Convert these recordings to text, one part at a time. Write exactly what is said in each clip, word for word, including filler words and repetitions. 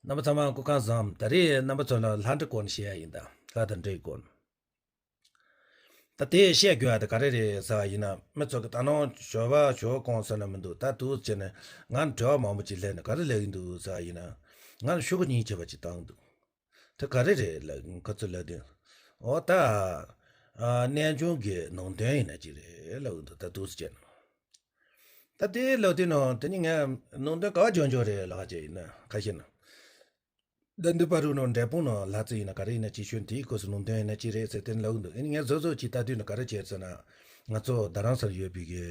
རྣམ་པ་ཚང་མ་སྐུ་ཁམས་བཟང་། ད་རེས་རྣམ་པ་ཚོ་ལ་ལྷ་འདྲེ་སྐོར་ནས་བཤད་ཡ་ཡིན་ད། ལྷ་དང་འདྲེའི་སྐོར། ད་དེ་བཤད་དགོས་ཡ་དེ་ག་རེ་རེད་ཟེར་བ་ཡིན་ན། མི་ཚོ་གི་ད་ནང་ཞོགས་པ་ཞོགས་གོང་ཟེར་ན་མི་འདུག་ད་འདུག་བྱས་ནས་ང་དྲི་བ་མང་པོ་ཅིག་སླེབས་ནས་ག་རེ་ལབ་ཀྱི་འདུག་ཟེར་བ་ཡིན་ན། ང་ལ་ཤོག་གུ་གཉིས་བྱས་པ་ཅིག་བཏང་འདུག་དེ་ག་རེ་རེད་ལབ་ཁོ་ཚོས་ལབ་དུས། འོ་ད། ཨ། གནས་ཆུང་གི་ནང་དོན་ཡིན་ན་ཅིག་རེད་ལབ་ཀྱི་འདུག་ད་འདུག་སེ་བྱས་ན། ད་དེ་ལབ་དུས་ནང་དེ་ནི་ངས་ནང་དོན་ག་བ་འཇོན་འཇོན་རེད་ལབ་ཀྱི་ཡིན་ན་ཁ་ཤས་ན། ད་འདི་པ་རུ་ནང་འབྲས་སྤུངས་ནང་ལྷ་རྩེ་ཡིན་ན་ག་རེ་ཡིན་ན་ཅིག་ཤོད་དེའི་སྐོར་སུ་ནང་དོན་ཡིན་ན་ཅིག་རེད་ཟེར་དེ་ནི་ལབ་ཀྱི་འདུག་ཨ་ནི་ངས་བཟོ་བཟོ་ཅིག་ལྟ་དུས་ནི་ག་རེ་བྱས་ཟེར་ན། ང་ཚོ་རྡ་རམ་ས་ལ་ཡོད་པའི་གི་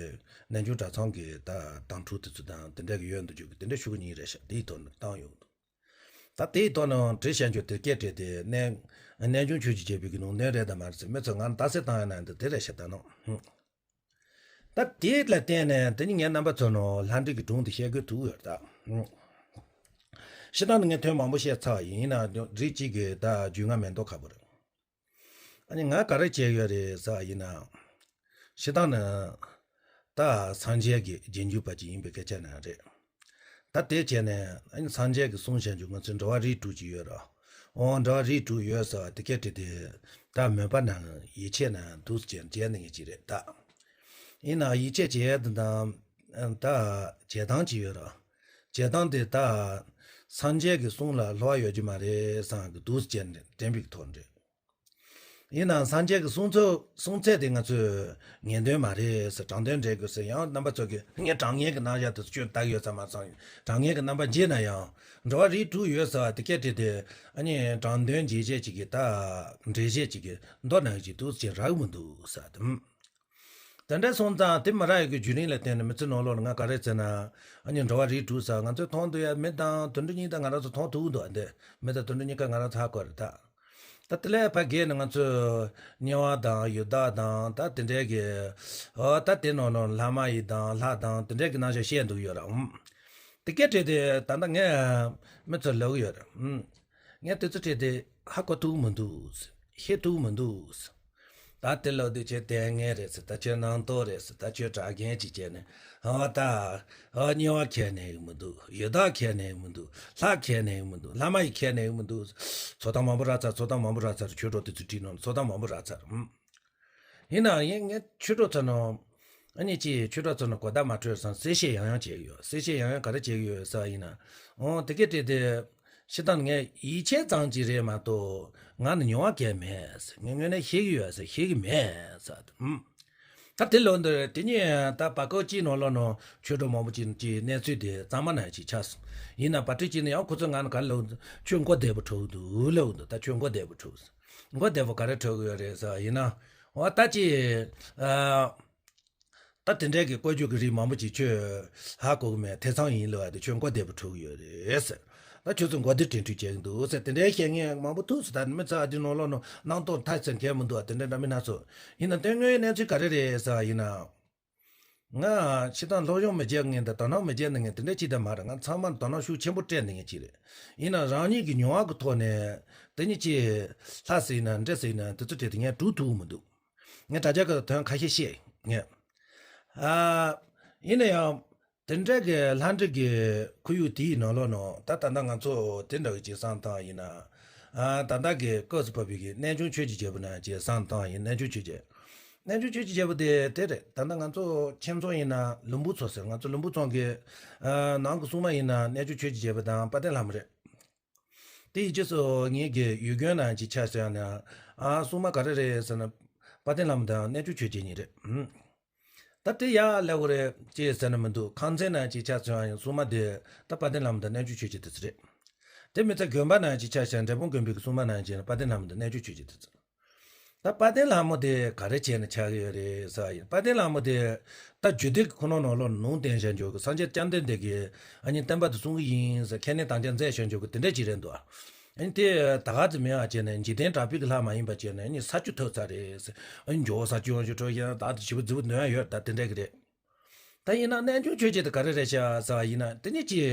གནས་ཆུང་གྲྭ་ཚང་གི་ད་དམ་ཕྲུག་དེ་ཚོ་དང་དེ་འདྲ་གི་ཡོད་འདུག་རྒྱུ་གི་དེ་འདྲ་ཤོག་གུ་གཉིས་རེད་ཤག་དེའི་ཐོག་ནས་བཏང་ཡོང་འདུག་ད་དེའི་ཐོག་ནས་དྲི་བཤད་རྒྱུ་དེ་སྐད་སྤྲད་དེ་གནས་གནས་ཆུང་ཆོས་ཀྱི་རྒྱལ་པོའི་གི་ནང་དོན་རེད་དམ་མ་རེད་ཟེར་མི་ཚོ་ང་ལ་རྟགས་གསལ་བཏང་ཡ་ན་འདི་དེ་རེད་ཤག་ད་ནོ། ད་དེ་ལ་བརྟེན་ནས་དེ་ནི་ངས་རྣམ་པ་ཚོ་ནང་ལྷ་འདྲེ་གི་སྒྲུང་དེ་བཤད་དགོས་ཐུག་ཡོད་ད། སྤྱིར་བཏང་ནི་ངས་དོན་མང་པོ་བཤད་ཚར་བ་ཡིན་ན་རིགས་གཅིག་གི་ད་རྒྱུས་མངའ་མེད་མདོག་ཁ་པོ་རེད། ཨ་ནི་ང་ག་རེ་བྱས་ཡོད་རེད་ཟེར་བ་ཡིན་ན། སྤྱིར་བཏང་ནི། ད་སངས་རྒྱས་ཀྱི་རྗེས་འཇུག་པ་ཅིག་ཡིན་པའི་སྐད་ཆ་ནང་རེད། ད་དེ་བྱས་ནས་ཨ་ནི་སངས་རྒྱས་ཀྱིས་གསུངས་བཞག་རྒྱུ་ང་ཚོའི་འགྲོ་བ་རིགས་དྲུག་ཅིག་ཡོད་ར། འོ་འགྲོ་བ་རིགས་དྲུག་ཡོད་ཟེར་བ་དེ་སྐད་བྲིས་ཏེ། ད་མོས་པ་ནང་ཡིད་ཆེས་ནང་འདུག་སེ་བྱས་ནས་ངེས་ཅིག་རེད་ད། ཡིན་ནའང་ཡིད་ཆེས་བྱེད་ཡ་དེ་དང་། ད་བྱེད་སྟངས་ཅིག་ཡོད་ར། བྱེད་སྟངས་དེ་ད། སངས་རྒྱས་ཀྱི་གསུང་ལ་བསླུ་བ་ཡོད་ཀྱི་མ་རེད་བསམ་གི་འདུག་སེ་བྱས་ནས་དྲན་པའི་ཐོག་རེད། ཡིན་ནའང་སངས་རྒྱས་ཀྱི་གསུང་ཚོ་གསུང་ཚད་དེ་ང་ཚོས་ངེས་དོན་མ་རེད་ཟེར། དྲང་དོན་འགྲེལ་དགོས་ཟེར་ཡང་རྣམ་པ་ཚོ་གིས་ངས་དྲང་ངེས་ཀྱི་རྣམ་གཞག་དེ་ཚོ་ཁྱོད་ལྟ་གི་ཡོད་ས་མ་སོང་། དྲང་ངེས་ཀྱི་རྣམ་པ་འབྱེད་ན་ཡང་འགྲོ་བ་རིགས་དྲུག་ཡོད་ཟེར་བ་དེ་སྐད་བྲིས་ཏེ་ཨ་ནི་དྲང་དོན་འབྱེད་བྱེད་ཅིག་གི་ད་འགྲེལ་བཤད་ཅིག་གི་མདོ་ནང་ཅིག་འདུག་སེ་རག་མི་འདུག་ཟེར་དུས། དེ་འདྲ་སོང་ཙང་དེ་མ་རག་ཡོད་ཀྱི་བརྒྱུད་རིམ་ལ་བརྟེན་ནས་མི་ཚེ་ནང་ལོགས་ལ་ང་ག་རེ་ཟེར་ན། ཨ་ནི་འགྲོ་བ་རིགས་དྲུག་ཟེར་ང་ཚོས་མཐོང་ཐུབ་ཡ་མི་དང་དོན་གྲུབ་གཉིས་དང་ང་རང་ཚོ་མཐོང་ཐུབ་འདུག་ཨ་འདི་མི་དང་དོན་གྲུབ་གཉིས་ཀ་ང་རང་ཚོ་ཧ་གོ་རེད་ད། ད་དེ་ལས་ཕ་གིར་ནི་ང་ཚོས་དམྱལ་བ་དང་ཡི་དྭགས་དང་ད་དེ་འདྲའི་གི། འོ་ད་དེ་ནང་ནང་ལྷ་མ་ཡིན་དང་ལྷ་དང་དེ་འདྲའི་གི་རྣམ་གཞག་བཤད་འདུག་ཡོད་ར། ཨུམ། དེ་སྐད་བྲིས་ཏེ་ད་ལྟ་ངས་མི་ཚོར་ལབ་གི་ཡོད་ར། ཨུམ། ངས་དེ་ཚོ་བྲིས་ཏེ་ཧ་གོ་ཐུབ་མི་འདུག་ཤེས་ཐུབ་མི་འདུག་ད་དེ་ལབ་དུས་ཁྱོད་ལྟས་ངན་རེད་ཟེར། ད་ཁྱོད་རྣམ་རྟོག་རེད་ཟེར། ད་ཁྱོད་གྲྭ་རྒན་ཅིག་བྱས་ནས་ཨ་ད། ཨ་དམྱལ་བ་ཁྱེར་ནས་ཡོང་མི་འདུག་ཡི་དྭགས་ཁྱེར་ནས་ཡོང་མི་འདུག་ལྷ་ཁྱེར་ནས་ཡོང་མི་འདུག་ལྷ་མ་ཡིན་ཁྱེར་ནས་ཡོང་མི་འདུག་ཚོགས་གཏམ་མང་པོ་རག་ཚར། ཚོགས་གཏམ་མང་པོ་རག་ཚར། ཆོས་གྲོགས་དེ་ཚོས་བྲིས་གནང་ཚོགས་གཏམ་མང་པོ་རག་ཚར། ཨུམ། ཡིན་ནའང་ངས་ངས་ཆོས་གྲོགས་ཚོ་ནང་། ཨ་ནི་ཅིག་ཆོས་གྲོགས་ཚོ་ནང་གོ་བརྡ་མ་འཕྲོད་སང་གསལ་བཤད་ཡང་ཡང་བྱེད་ཀྱི་ཡོད། གསལ་བཤད་ཡང་ཡང་ག་རེ་བྱེད་ཀྱི་ཡོད་ཟེར་བ་ཡིན་ན། འོ་དེ་སྐད་བྲིས་ཏེ། སྤྱིར་བཏང་ངས་ཡིད་ཆེས་ཙམ་ཅིག་རེད་མ་གཏོགས་ང་ནི་མྱོང་བ་གང་ཡང་མེད། ངས་དངོས་གནས་ཤེས་ཀྱི་ཡོད་ཟེར་ཤེས་ཀྱི་མེད་ཟེར། ཨུམ། ད་དེ་ལོ་འདིར་དེ་ཉིད་ད་བར་སྐབས་གཅིག་ནང་ལོགས་ནང་ཆོས་གྲོགས་མང་པོ་ཅིག་གི་གནས་ཚུལ་དེ་གཙང་མ་ནང་ཅིག་ཆགས་སོང་། ཡིན་ན་བར་དུ་གཅིག་ནས་ཡང་ཁོ་ཚོས་ང་ནི་ག་ལབ་འདུག་ཁྱོད་མགོ་བདེ་པོ་འཁྲུག་འདུག་ལབ་འདུག་ད་ཁྱོད་མགོ་བདེ་པོ་འཁྲུག་མགོ་བདེ་པོ་ག་རེ་འཁྲུག་གི་ཡོད་རེད་ཟེར་བ་ཡིན་ན། འོ་ད་ཅི། ཨ། ད་དེ་འདྲའི་གི་བཀོལ་སྤྱོད་ཀྱི་རིགས་མང་པོ་ཅིག་ཁྱོད་ཧ་གོ་གི་མེད། ཐེ་ཚོམ་ཡིན་ལབ་པ་དེ་ཁྱོད་མགོ་བདེ་པོ་འཁྲུག་གི་ཡོད་རེད་ཟེར། ད་ཁྱོད་ཚོ་མགོ་བདེ་དྲན་འཁྲུལ་བྱེད་ཀྱི་འདུག་ཟེར། དེ་འདྲའི་བཤད་མཁན་མང་པོ་ཐུག་སོང་། ད་མི་ཚོ་ཨ་དེ་ནང་ལོགས་ནང་སྣང་དོགས་ཐ་ཚན་གས་མི་འདུག་ཨ་དེ་འདྲ་འདྲ་མི་སྣ་ཚོ། ཡིན་ན་དོན་དངོས་གནས་ཚུལ་ག་རེ་རེད་ཟེར་བ་ཡིན་ན། ང་སྤྱིར་བཏང་སློབ་སྦྱོང་མི་བྱེད་མཁན་དང་དོ་སྣང་མི་བྱེད་མཁན་དེ་འདྲ་ཅིག་ད་མ་རེད། ང་ཚང་མར་དོ་སྣང་ཤུགས་ཆེན་པོ་སྤྲད་མཁན་ཅིག་རེད། ཡིན་ན་རང་ཉིད་ཀྱི་མྱོང་བ་གི་ཐོག་ནས་དེ་ཉིད་ཀྱི་ལྷ་ཟེར་ན་འདྲེ་ཟེར་ན་དེ་ཚོ་དེ་དེ་ངས་སྒྲུབ་ཐུབ་མི་འདུག་ངས་དྲ་རྒྱ་གི་དོན་ཁ་ཤས་བཤད་ངས། ཨ། ཡིན་ན་ཡང་དེ་འདྲ་གི་ལྷ་འདྲེ་གི་ཁོར་ཡུག་དེའི་ནང་ལོགས་ནང་ད་ད་ལྟ་ང་ཚོ་དེ་འདྲ་གི་ཅིག་བསམ་བཏང་ཡིན་ན། ཨ། ད་ལྟ་གི་སྐབས་སུ་བབས་པའི་གི་གནས་ཆུང་ཆོས་ཀྱི་རྒྱལ་པོ་ནང་ཅིག་བསམ་བཏང་ཡིན། གནས་ཆུང་ཆོས་ཀྱི། གནས་ཆུང་ཆོས་ཀྱི་རྒྱལ་པོ་དེ་དེ་རེད། ད་ལྟ་ང་ཚོ་ཁྱིམ་ཚང་ཡིན་ན་ལུམ་བུ་ཚང་ཟེར། ང་ཚོ་ལུམ་བུ་ཚང་གི། ཨ། ནང་གི་སྲུང་མ་ཡིན་ན་གནས་ཆུང་ཆོས་ཀྱི་རྒྱལ་པོ་དང་དཔལ་ལྡན་ལྷ་མོ་རེད། དེ་ཡི་རྗེས་སུ་ངེད་ཀྱི་ཡུལ་དགོན་ནང་ཅིག་ཆ་བཞག་ན། ཨ། སྲུང་མ་ག་རེ་རེད་ཟེར་ན། དཔལ་ལྡན་ལྷ་མོ་དང་གནས་ཆུང་ཆོས་རྒྱལ་གཉིས་རེད། ཨུམ། ད་དེ་ཡག་ལབ་དགོས་རེད་ཅེས་ཟེར་ན་མི་འདུག་ཁང་ཚན་ནང་ཅིག་ཆ་བཞག་ཡང་སྲུང་མ་དེ་ད་དཔལ་ལྡན་ལྷ་མོ་དང་གནས་ཆུང་ཆོས་རྒྱལ་དེ་ཚོ་རེད། དེ་མི་ཚད་དགོན་པ་ནང་ཅིག་ཆ་བཞག་འབྲས་སྤུངས་དགོན་པའི་གི་སྲུང་མ་ནང་ཅིག་དཔལ་ལྡན་ལྷ་མོ་དང་གནས་ཆུང་ཆོས་རྒྱལ་དེ་ཚོ། ད་དཔལ་ལྡན་ལྷ་མོ་དེ་ག་རེ་བྱས་ནས་ཆགས་ཀྱི་ཡོད་རེད་ཟེར་བ་ཡིན། དཔལ་ལྡན་ལྷ་མོ་དེ་ད་རྒྱུད་སྡེ་གི་ཁོ་ན་ནང་ལོགས་ནང་བསྟན་བཞག་འཇོག་གི་སངས་རྒྱས་བཅོམ་ལྡན་འདས་ཀྱིས་ཨ་ནི་བསྟན་པ་དེ་སྲུང་གི་ཡིན་ཟེར་ཁས་ལེན་དམ་བཅའ་མཛད་བཞག་འཇོག་གི་དེ་འདྲ་ཅིག་རེད་འདུག་ཨ་ནི་དེ་ད་ག་ཙམ་མེད་པ་བྱས་ནས་འཇིག་རྟེན་དྲེགས་པའི་གི་ལྷ་མ་ཡིན་པ་བྱས་ནས་ཨ་ནི་ས་བཅུ་ཐོབ་ཚར་རེད་ཟེར། ཨ་ནི་འཇོག་ས་བཅུ་ཡོང་ཞུ་འཕྲོ་ཡང་ད་དེ་བྱིས་པ་རྫི་བོ་འདོན་ཡ་ཡོད་ད་དེ་འདྲ་གི་རེད། ད་ཡིན་ན་གནས་ཆུང་ཆོས་རྒྱལ་དེ་ག་རེ་རེད་ཤག་ཟེར་བ་ཡིན་ན་དེ་ནི་ཅི།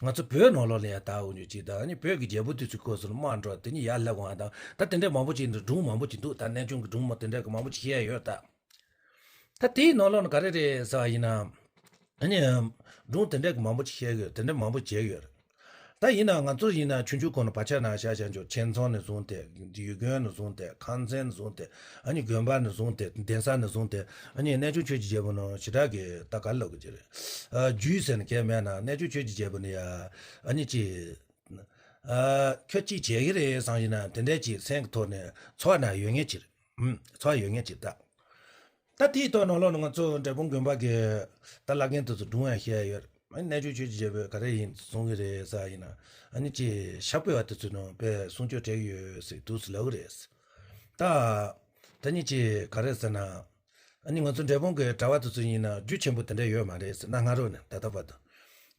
ང་ཚོ་བོད་ནང་ལོགས་ལ་ཡ་ད་འུ་ཉོ་ཅིག་ད་ནི་བོད་ཀྱི་རྒྱལ་པོ་དེ་ཚོའི་སྐོར་སུ་དམག་འགྲོ་དེ་ནི་ཡར་སླེབས་འོང་ད་ད་དེ་འདྲ་མང་པོ་ཅིག་འདུག་སྒྲུང་མང་པོ་ཅིག་འདུག་ད་གནས་ཆུང་གི་སྒྲུང་མོ་དེ་འདྲ་གི་མང་པོ་ཅིག་བཤད་ཡོད་ད། ད་དེའི་ནང་ལོགས་ནས་ག་རེ་རེད་ཟེར་བ་ཡིན་ན། ཨ་ནི། སྒྲུང་དེ་འདྲ་གི་མང་པོ་ཅིག་བཤད་ཡོད་དེ་འདྲ་མང་པོ་བྱས་ཡོད། ད་ཡིན་ན་ང་ཚོ་ཡིན་ན་ཆུང་ཆུང་གོང་ནས་བར་ཆད་ན་བཞག་བཞག་འཇོག་ཁྱིམ་ཚང་ནས་བཟུང་སྟེ། ཡུལ་དགོན་ནས་བཟུང་སྟེ། ཁང་ཚན་ནས་བཟུང་སྟེ། ཨ་ནི་དགོན་པ་ནས་བཟུང་སྟེ། གདན་ས་ནས་བཟུང་སྟེ། ཨ་ནི་གནས་ཆུང་ཆོས་ཀྱི་རྒྱལ་པོ་ནང་ཞེ་དྲག་གི་ད་ག་ལབ་གི་ཅི་རེད། ཨ་རྒྱུས་ཟེར་ནས་གལ་མེད་ན། གནས་ཆུང་ཆོས་ཀྱི་རྒྱལ་པོ་ནི་ཡ། ཨ་ནི་ཅི། ཨ་ཁྱོད་ཅི་བྱེད་ཀྱི་རེད་བསམ་ཡིན་ན། དེ་འདྲས་ཅིག་སེམས་ཀྱི་ཐོག་ནས་ཚོར་བ་ན་ཡོད་ངེས་ཅི་རེད། ཨུམ། ཚོར་བ་ཡོད་ངེས་ཅི་ད། ད་དེའི་ཐོག་ནང་ལོགས་ནས་ང་ཚོ་འབྲས་སྤུངས་དགོན་པ་གི་ད་བླ་རྒན་དེ་ཚོ་སྒྲུང་ཡང་བཤད་ཡོད། ཨ་ནི་གནས་ཆུང་ཆོས་ཀྱི་རྒྱལ་པོས་ག་རེ་ཡིན་གསུང་གི་རེད་ཟེར་ཡིན་ན། ཨ་ནི་ཅི་ཤག་པོ་བ་དེ་ཚོ་ནང་དཔེ་གསུང་ཆོས་སྤྲད་ཡོད་ཟེར་འདུག་ཟེར་ལབ་གི་རེད། ད་ད་ནི་ཅི་ག་རེ་ཟེར་ན། ཨ་ནི་ང་ཚོ་འབྲས་སྤུངས་ཀྱི་གྲྭ་པ་དེ་ཚོ་ཡིན་ན་རྒྱུ་ཆེན་པོ་དེ་འདྲ་ཡོད་མ་རེད་ཟེར། གནའ་སྔ་རོལ་ནས་ད་ལྟ་བར་དུ།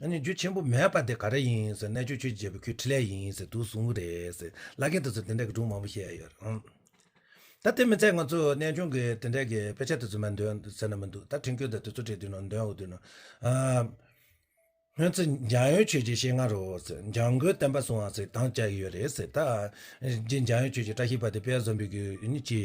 ཨ་ནི་རྒྱུ་ཆེན་པོ་མེད་པ་དེ་ག་རེ་ཡིན་ཟེར། གནས་ཆུང་ཆོས་ཀྱི་རྒྱལ་པོས་ཁོའི་འཕྲིན་ལས་ཡིན་ཟེར་འདུག་གསུང་གི་རེད་ཟེར། བླ་རྒན་དེ་ཚོས་དེ་འདྲ་གི་སྒྲུང་མང་པོ་བཤད་ཡོད་རེད། ཨང་། ད་དེ་མི་ཚད་ང་ཚོ་གནས་ཆུང་གི་དེ་འདྲ་གི་དཔེ་ཆ་དེ་ཚོ་མར་འདོན་ཟེར་ན་མི་འདུག་ད་འཕྲིན་བཀོད་དང་དེ་ཚོ་བྲིས་དུས་ན་འདོན་འོ་དུས་ན། ཨ། སྔོན་ཚེ་འཇམ་དབྱངས་ཆོས་རྗེ་ཞེ་ལྔ་རུ་ཟེར། འཇམ་མགོན་བསྟན་པ་སྲུང་བ་ཟེར་དང་བཅས་ཡོད་རེད་ཟེར། ད་རྗེ་འཇམ་དབྱངས་ཆོས་རྗེ་བཀྲ་ཤིས་པ་དེ་དཔལ་འཛོམས་པའི་གི་ཨ་ནི་ཅི།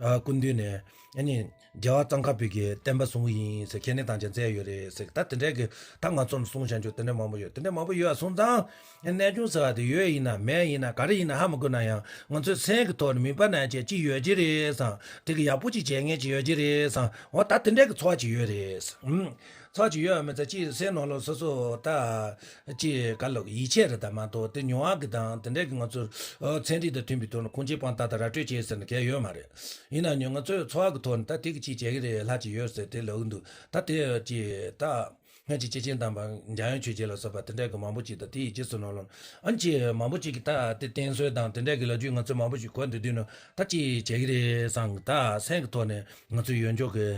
ཨ་སྐུ་མདུན་ནས་ཨ་ནི་རྒྱལ་བ་ཙོང་ཁ་པའི་གི་བསྟན་པ་སྲུང་གི་ཡིན་ཟེར། ཁས་ལེན་དང་བཅས་མཛད་ཡོད་རེད་ཟེར། ད་དེ་འདྲའི་གི་ད་ང་ཚོ་ནས་གསུང་བྱ་འཇུག་དེ་འདྲ་མང་པོ་ཡོད། དེ་འདྲ་མང་པོ་ཡོད་པ་སོང་ཙང་། གནས་ཆུང་ཟེར་བ་དེ་ཡོད་ཡིན་ན་མེད་ཡིན་ན་ག་རེ་ཡིན་ན་ཧ་མ་གོ་ན་ཡང་། ང་ཚོའི་སེམས་ཀྱི་ཐོག་ནས་མིད་པ་ན་ཅིག་ཅིག་ཡོད་ཀྱི་རེད་བསམ། དེ་གི་ཡག་པོ་ཅིག་བྱེད་མཁན་ཅིག་ཡོད་ཀྱི་རེད་བསམ། འོ་ད་དེ་འདྲའི་གི་ཚོར་བ་ཅིག་ཡོད་རེད། ཨུམ། ཚོར་བ་ཅིག་ཡོད་མི་ཚད་ཅིག་སེམས་ནང་ལོགས་སོ་སོ་ད་ཅིག་ག་ལབ། ཡིད་ཆེས་རེད་ད་མ་གཏོགས་དེ་མྱོང་བ་གི་དང་དེ་འདྲའི་གི་ང་ཚོ་ཨ་ཚན་རིག་དང་མཐུན་པའི་ཐོག་ནས་ཁུངས་སྐྱེལ་དཔང་རྟགས་དང་ར་སྤྲོད་བྱས་ཟེར་ནས་གལ་ཡོད་མ་རེད། ཡིན་ན་ཡང་ང་ཚོའི་ཚོར་བ་གི་ཐོག་ནས་ད་དེ་གི་ཅིག་བྱེད་ཀྱི་རེད། ལྷ་ཅིག་ཡོད་ཟེར་དེ་ལབ་གི་འདུག་ད་དེ་ཅིག་ད། སྔོན་གྱི་སྐྱེས་ཆེན་དམ་པ་འཇམ་དབྱངས་ཆོས་རྗེ་ལ་སོགས་པ་དེ་འདྲ་གི་མང་པོ་ཅིག་དང་དེའི་རྗེས་སུ་ནང་ལོགས་ཨ་ནི་ཅིག་མང་པོ་ཅིག་གིས་ད་དེ་བསྟེན་གསོལ་དང་དེ་འདྲ་གི་ལོ་རྒྱུས་ང་ཚོ་མང་པོ་ཞིག་གོ་འདི་དུས་ནི་ད་ཅིག་བྱེད་ཀྱི་རེད་བསམ་གི། ད་སེམས་ཀྱི་ཐོག་ནས་ང་ཚོ་ཡོན་ཆོས་ཀྱི་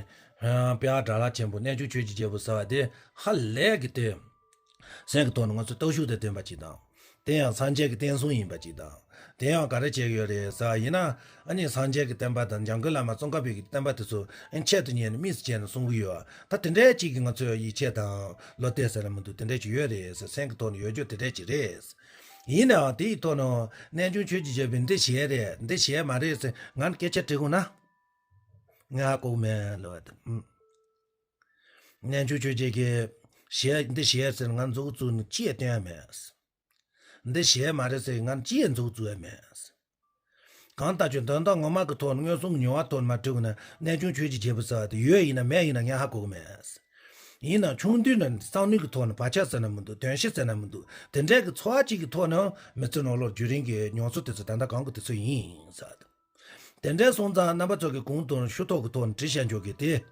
དཔལ་བ་དགྲ་ལྷ་ཆེན་པོ་གནས་ཆུང་ཆོས་ཀྱི་རྒྱལ་པོ་ཟེར་བ་དེ་ཧ་ལས་ཀྱི་དེ། སེམས་ཀྱི་ཐོག་ནས་ང་ཚོ་སྟོབས་ཤུགས་དང་ལྡན་པ་ཅིག་དང་། དེ་ཡང་སངས་རྒྱས་ཀྱི་བསྟན་སྲུང་ཡིན་པ་ཅིག་དང་། དེ་ཡང་ག་རེ་བྱེད་ཀྱི་ཡོད་རེད་ཟེར་བ་ཡིན་ན། ཨ་ནི་སངས་རྒྱས་ཀྱི་བསྟན་པ་དང་འཇམ་མགོན་བླ་མ་ཙོང་ཁ་པའི་གི་བསྟན་པ་དེ་ཚོ་ཨ་ནི་ཆེད་དུ་གཉེར་ནས་དམིགས་སུ་བྱས་ནས་གསུང་གི་ཡོད། ད་དེ་འདྲའི་ཅིག་གིས་ང་ཚོའི་ཡིད་ཆེས་དང་བློ་གཏད་ཟེར་ན་མི་འདུག་དེ་འདྲ་ཅིག་ཡོད་རེད་ཟེར། སེམས་ཀྱི་ཐོག་ནས་ཡོད་རྒྱུ་དེ་འདྲ་ཅིག་རེད། ཡིན་ནའང་དེའི་ཐོག་ནས་གནས་ཆུང་ཆོས་ཀྱི་རྒྱལ་པོས་འདི་བྱས་རེད་འདི་བྱས་མ་རེད་ཟེར་ང་ལ་སྐད་ཆ་དྲི་དགོས་ན། ང་ཧ་གོ་གི་མེད་ལབ་པ་དང་། གནས་ཆུང་ཆོས་རྗེ་གིས་བྱས་འདི་བྱས་ཟེར་ང་མཛུབ་གུ་བཙུགས་ནས་ཅི་ཡང་སྟོན་ཡ་མེད། འདི་བྱས་མ་རེད་ཟེར་ང་ཅི་ཡང་མཛུབ་གུ་བཙུགས་ཡ་མེད། གང་ལྟར་ཀྱང་དོན་དག་ངོ་མ་གི་ཐོག་ནས་མངོན་སུམ་མྱོང་བ་ཐོག་ནས་མ་དྲི་དགོས་ན་གནས་ཆུང་ཆོས་ཀྱི་རྒྱལ་པོ་ཟེར་བ་དེ་ཡོད་ཡིན་ན་མེད་ཡིན་ན་ངས་ཧ་གོ་གི་མེད། ཡིན་ནའང་ཆུང་དུས་ནས་བསམ་བློའི་གི་ཐོག་ནས་བག་ཆགས་ཟེར་ན་མི་འདུག་དོན་ཤེས་ཟེར་ན་མི་འདུག་དེ་འདྲའི་གི་ཚོར་བ་གཅིག་གི་ཐོག་ནས་མི་ཚེ་ནང་ལོགས་རྒྱུན་རིང་གི་མྱོང་ཚོར་དེ་ཚོ་ད་ལྟ་གང་གི་དུས་ཚོད་ཡིན་ཟེར་བ་དང་། དེ་འདྲའི་སོང་ཙང་རྣམ་པ་ཚོ་གིས་གོང་དུ་ཤུགས་ཐོག་གི་ཐོག་ནས་དྲི་བཤད་འཇོག་གི་དེ།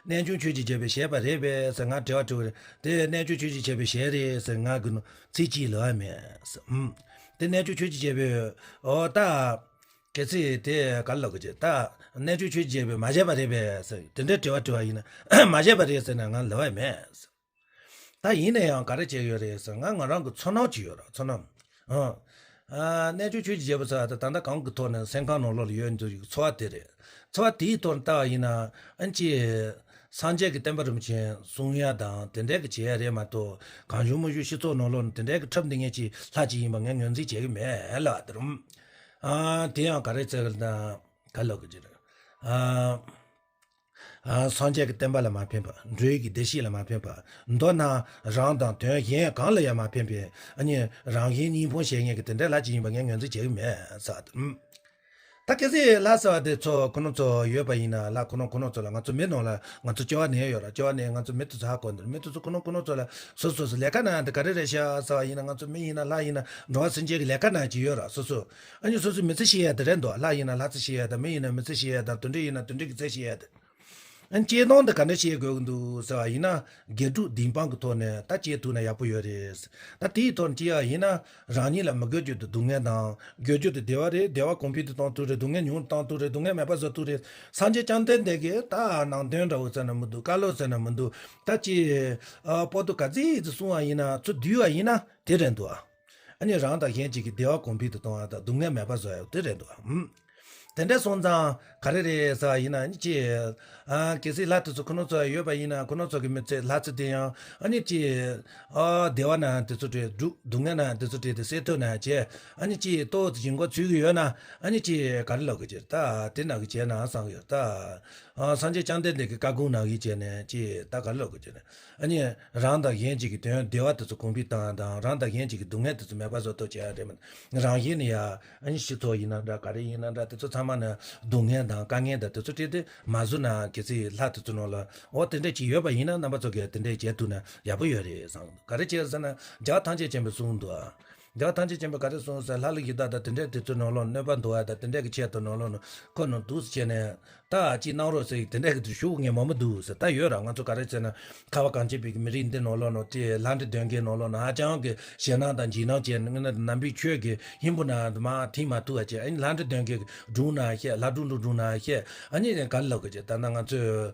གནས་ཆུང་ཆོས་ཀྱི་རྒྱལ་པོས་བྱས་པ་རེད་པས་ཟེར་ང་དྲི་བ་དྲི་བ་རེད་དེ། གནས་ཆུང་ཆོས་ཀྱི་རྒྱལ་པོས་བྱས་རེད་ཟེར་ང་གི་ནང་ཚིག་གཅིག་ལབ་ཡ་མེད་ཟེར། ཨུམ། དེ་གནས་ཆུང་ཆོས་ཀྱི་རྒྱལ་པོས་འོ་ད། གལ་སྲིད་དེ་ག་ལབ་གི་ཅེ་ད། གནས་ཆུང་ཆོས་ཀྱི་རྒྱལ་པོས་མ་བྱས་པ་རེད་པས་ཟེར་དེ་འདྲའི་དྲི་བ་དྲི་བ་ཡིན་ན་མ་བྱས་པ་རེད་ཟེར་ན་ང་ལབ་ཡ་མེད་ཟེར། ད་ཡིན་ན་ཡང་ག་རེ་བྱས་ཡོད་རེད་ཟེར་ང་ང་རང་གི་ཚོར་སྣང་ཅིག་ཡོད་ར་ཚོར་སྣང་། ཨ། ཨ། གནས་ཆུང་ཆོས་ཀྱི་རྒྱལ་པོ་ཟེར་བ་དེ་ད་ལྟ་གང་གི་ཐོག་ནས་སེམས་ཁམས་ནང་ལོགས་ལ་ཡོད་འདུག་ཚོར་བ་དེ་རེད། ཚོར་བ་དེའི་ཐོག་ནས་ལྟ་བ་ཡིན་ན་ཨ་ནི་ཅི། སངས་རྒྱས་ཀྱི་བསྟན་པ་རིན་པོ་ཆེ་སྲུང་ཡ་དང་དེ་འདྲའི་གི་བྱེད་ཡ་རེད་མ་གཏོགས་གང་བྱུང་མང་བྱུང་སྤྱི་ཚོགས་ནང་ལོགས་ནས་དེ་འདྲའི་གི་འཁྲབ་འདི་ངས་ཅི་ལྷ་ཅིག་ཡིན་པ་ངས་ངོས་འཛིན་བྱེད་གི་མེད་ལབ་པ་དེ་རུང་། ཨ། དེ་ཡང་ག་རེ་ཟེར་གི་ན་ག་ལབ་གི་ཅི་རེད། ཨ། ཨ། སངས་རྒྱས་ཀྱི་བསྟན་པ་ལ་མ་ཕན་པ། འགྲོ་བའི་གི་བདེ་སྐྱིད་ལ་མ་ཕན་པ། མདོར་ན་རང་དང་དོན་གཞན་གང་ལ་ཡང་མ་ཕན་པའི་ཨ་ནི་རང་གཞན་གཉིས་ཕན་བྱེད་མཁན་གྱི་དེ་འདྲའི་ལྷ་ཅིག་ཡིན་པ་ངས་ངོས་འཛིན་བྱེད་ཀྱི་མེད་ཟེར། ད་གལ་སྲིད་ལྷ་ཟེར་བ་དེ་ཚོ་ཁོ་རང་ཚོ་ཡོད་པ་ཡིན་ན་ལྷ་ཁོ་རང་ཁོ་རང་ཚོ་ལ་ང་ཚོ་མི་ནང་ལ་ང་ཚོ་སྐྱེ་བ་ནས་ཡོད་ར་སྐྱེ་བ་ནས་ང་ཚོ་མི་དེ་ཚོ་ཧ་གོ་འདུག་མི་དེ་ཚོ་ཁོ་རང་ཁོ་རང་ཚོ་ལ་སོ་སོ་སོ་ལས་ཀ་ན་འདི་ག་རེ་རེད་ཤག་ཟེར་བ་ཡིན་ན་ང་ཚོ་མི་ཡིན་ན་ལྷ་ཡིན་ན་འགྲོ་བ་སེམས་ཅན་གྱི་ལས་ཀ་ན་ཅིག་ཡོད་ར་སོ་སོ། ཨ་ནི་སོ་སོའི་མི་ཚེ་ཤེས་ཡ་དེ་རེད་འདུག་ལྷ་ཡིན་ན་ལྷ་ཚེ་ཤེས་ཡ་དང་མི་ཡིན་ན་མི་ཚེ་ཤེས་ཡ་དང་དུད་འགྲོ་ཡིན་ན་དུད་འགྲོ་གི་ཚེ་ཤེས་ཡ་དང་། ཨ་ནི་སྐྱེས་སྟངས་དེ་ག་འདྲ་ཤེས་དགོས་ཀྱི་འདུག་ཟེར་བ་ཡིན་ན་དགེ་ཕྲུག་སྡིག་སྤང་གི་ཐོག་ནས་ད་སྐྱེས་ཐུབ་ན་ཡག་པོ་ཡོད་རེད། ད་དེའི་ཐོག་ནས་སྐྱེས་ཡ་ཡིན་ན་རང་ཉིད་ལ་མི་དགོས་རྒྱུ་དེ་སྡུག་བསྔལ་དང་དགོས་རྒྱུ་དེ་བདེ་བ་རེད། བདེ་བ་གོང་འཕེལ་དུ་གཏོང་ཐུབ་རེད། སྡུག་བསྔལ་ཉུང་དུ་གཏོང་ཐུབ་རེད། སྡུག་བསྔལ་མེད་པ་བཟོ་ཐུབ་རེད། སངས་རྒྱས་བཅོམ་ལྡན་འདས་ཀྱིས་ད་ནང་དོན་འདྲ་བོ་ཟེར་ན་མི་འདུག་བཀའ་སློབ་ཟེར་ན་མི་འདུག་ད་ཅི། ཨ། པོ་ཏོ་ག་ཚིག་ཙི་གསུང་བ་ཡིན་ན་ཚུར་བསྡུས་པ་ཡིན་ན་དེ་རེད་འདུག་ཨ་ནི་རང་དང་གཞན་གཅིག་གི་བདེ་བ་གོང་འཕེལ་དུ་གཏོང་བ་དང་སྡུག་བསྔལ་མེད་པ་བཟོ་ཡག་དེ་རེད་འདུག་ཨམ། དེ་འདྲ་སོང་ཙང་ག་རེ་རེད་ཟེར་བ་ཡིན་ན་ཨ་ནི་ཅི། ཨ་གལ་སྲིད་ལྷ་དེ་ཚོ་ཁོ་ན་ཚོ་ཡོད་པ་ཡིན་ན་ཁོ་ན་ཚོ་གི་མི་ཚེ་ལྷ་ཚེ་དེ་ཡང་ཨ་ནི་ཅི། ཨ་བདེ་བ་ན་དེ་ཚོ་དེ་སྡུག་སྡུག་བསྔལ་ན་དེ་ཚོ་དེ་དེ་སེལ་ཐུབ་ན་བྱས། ཨ་ནི་ཅི་ཏོག་ཙམ་ཞིང་ཁོ་ཚུད་ཀྱི་ཡོད་ན་ཨ་ནི་ཅི་ག་རེ་ལབ་གི་ཅི་ད་དེ་ན་གི་བྱས་ན་བསམ་གི་ཡོད་ད། ཨ་སངས་རྒྱས་བཅོམ་ལྡན་འདས་ཀྱི་བཀའ་དགོངས་ན་གི་བྱས་ནས་ཅི་ད་ག་རེ་ལབ་གི་ཅི་ནས། ཨ་ནི་རང་དང་གཞན་གཅིག་གི་དོན་བདེ་བ་དེ་ཚོ་གོང་འཕེལ་བཏང་དང་རང་དང་གཞན་གཅིག་གི་སྡུག་བསྔལ་དེ་ཚོ་མེད་པ་བཟོ་ཐུབ་བྱས་རེད་མ། རང་བཞིན་ནི་ཡ་ཨ་ནི་སྤྱི་ཚོགས་ཡིན་ན་འདྲ་ག་རེ་ཡིན་ན་འདྲ་དེ་ཚོ་ཚང་མ་ནི་སྡུག་བསྔལ་དང་དཀའ་ངལ་དང་དེ་ཚོ་སྤྲད་དེ་མ་བཟོ་ན་གལ་སྲིད་ལྷ་དེ་ཚོ་ནང་ལ་འོ་དེ་འདྲ་ཅིག་ཡོད་པ་ཡིན་ན་རྣམ་པ་ཚོ་གིས་དེ་འདྲ་བྱེད་ཐུབ་ན་ཡག་པོ་ཡོད་རེད་བསམ། ག་རེ་བྱས་ཟེར་ན་རྒྱལ་བ་ཐམས་ཅད་མཁྱེན་པས་གསུངས་འདུག་ཨ། རྒྱལ་བ་ཐམས་ཅད་མཁྱེན་པས་ག་རེ་གསུངས་ཟེར་ལྷ་ཀླུ་གཞི་བདག་དང་དེ་འདྲ་དེ་ཚོའི་ནང་ལོགས་གནོད་པ་འདུག་ཨ་དང་དེ་འདྲ་གི་ཆེད་དུ་ནང་ལོགས་ནས་ཁོ་ནང་འདུག་སེ་བྱས་ནས། ད་ཅིག་གནང་རོགས་ཟེར་དེ་འདྲ་གི་ཞུ་ངས་མང་པོ་འདུག་ཟེར། ད་ཡོད་ར་ང་ཚོ་ག་རེ་ཟེར་ན་ཁ་བ་གངས་ཅན་པའི་མི་རིགས་འདི་ནང་ལོགས་ནང་དེ་ལྷ་འདྲེ་གདོན་བགེགས་ནང་ལོགས་ནང་ཧ་ཅང་གི་ཞེད་སྣང་དང་འཇིགས་སྣང་བྱས་ནས་ནམ་པའི་ཆོས་ཀྱི་ཧིན་བུ་ན་མ་ཐིམ་མ་ཐུབ་པ་བྱས། ཨ་ནི་ལྷ་འདྲེ་གདོན་བགེགས་སྒྲུང་ན་བཤད། ལྷ་སྒྲུང་སྒྲུང་སྒྲུང་ན་བཤད། ཨ་ནི་ག་ལ་གི་བྱས་ད་ན་ང་ཚོས་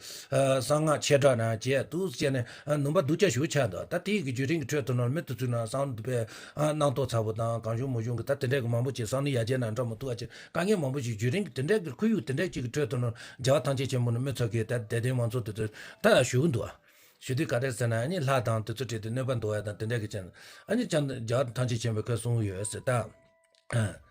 གསང་སྔགས་ཆེ་དྲགས་ན་བྱས་འདུག་སེ་བྱས་ནས་ནུས་པ་སྡུག་ཅག་ཞུ་ཆགས་འདུག་ད་དེའི་གི་བརྒྱུད་རིམ་གི་ཁྲོད་དུ་ནང་མི་དེ་ཚོའི་ནང་བསམ་བློ་དཔེ་སྣང་དོགས་ཚ་པོ་དང་གང་བྱུང་མང་བྱུང་གི་ད་དེ་འདྲ་གི་མང་པོ་ཅིག་བསམ་བློ་ཡར་རྒྱས་ན་འགྲོ་མི་ཐུབ་པ་ཅིག་དཀའ་ངལ་མང་པོ་ཞིག་བརྒྱུད་རིམ་གྱི་དེ་འདྲ་གི་ཁོར་ཡུག་དེ་འདྲ་ཅིག་གི་ཁྲོད་དུ་ནང་རྒྱལ་བ་ཐམས་ཅད་མཁྱེན་པ་ནི་མི་ཚོ་གིས་ད་དད་ལྡན་མང་ཚོགས་དེ་ཚོ་ད་ཞུ་གི་འདུག་ཞུ་དུས་ག་རེ་ཟེར་ན་ཨ་ནི་ལྷ་དང་དེ་ཚོ་བྲིས་ཏེ་གནོད་པ་འདུག་ཡ་དང་དེ་འདྲ་གི་ཅན་ཨ་ནི་ཅང་རྒྱལ་བ་ཐམས་ཅད་མཁྱེན་པས་ཁོས་གསུངས་ཡོད་ཟེར་ད།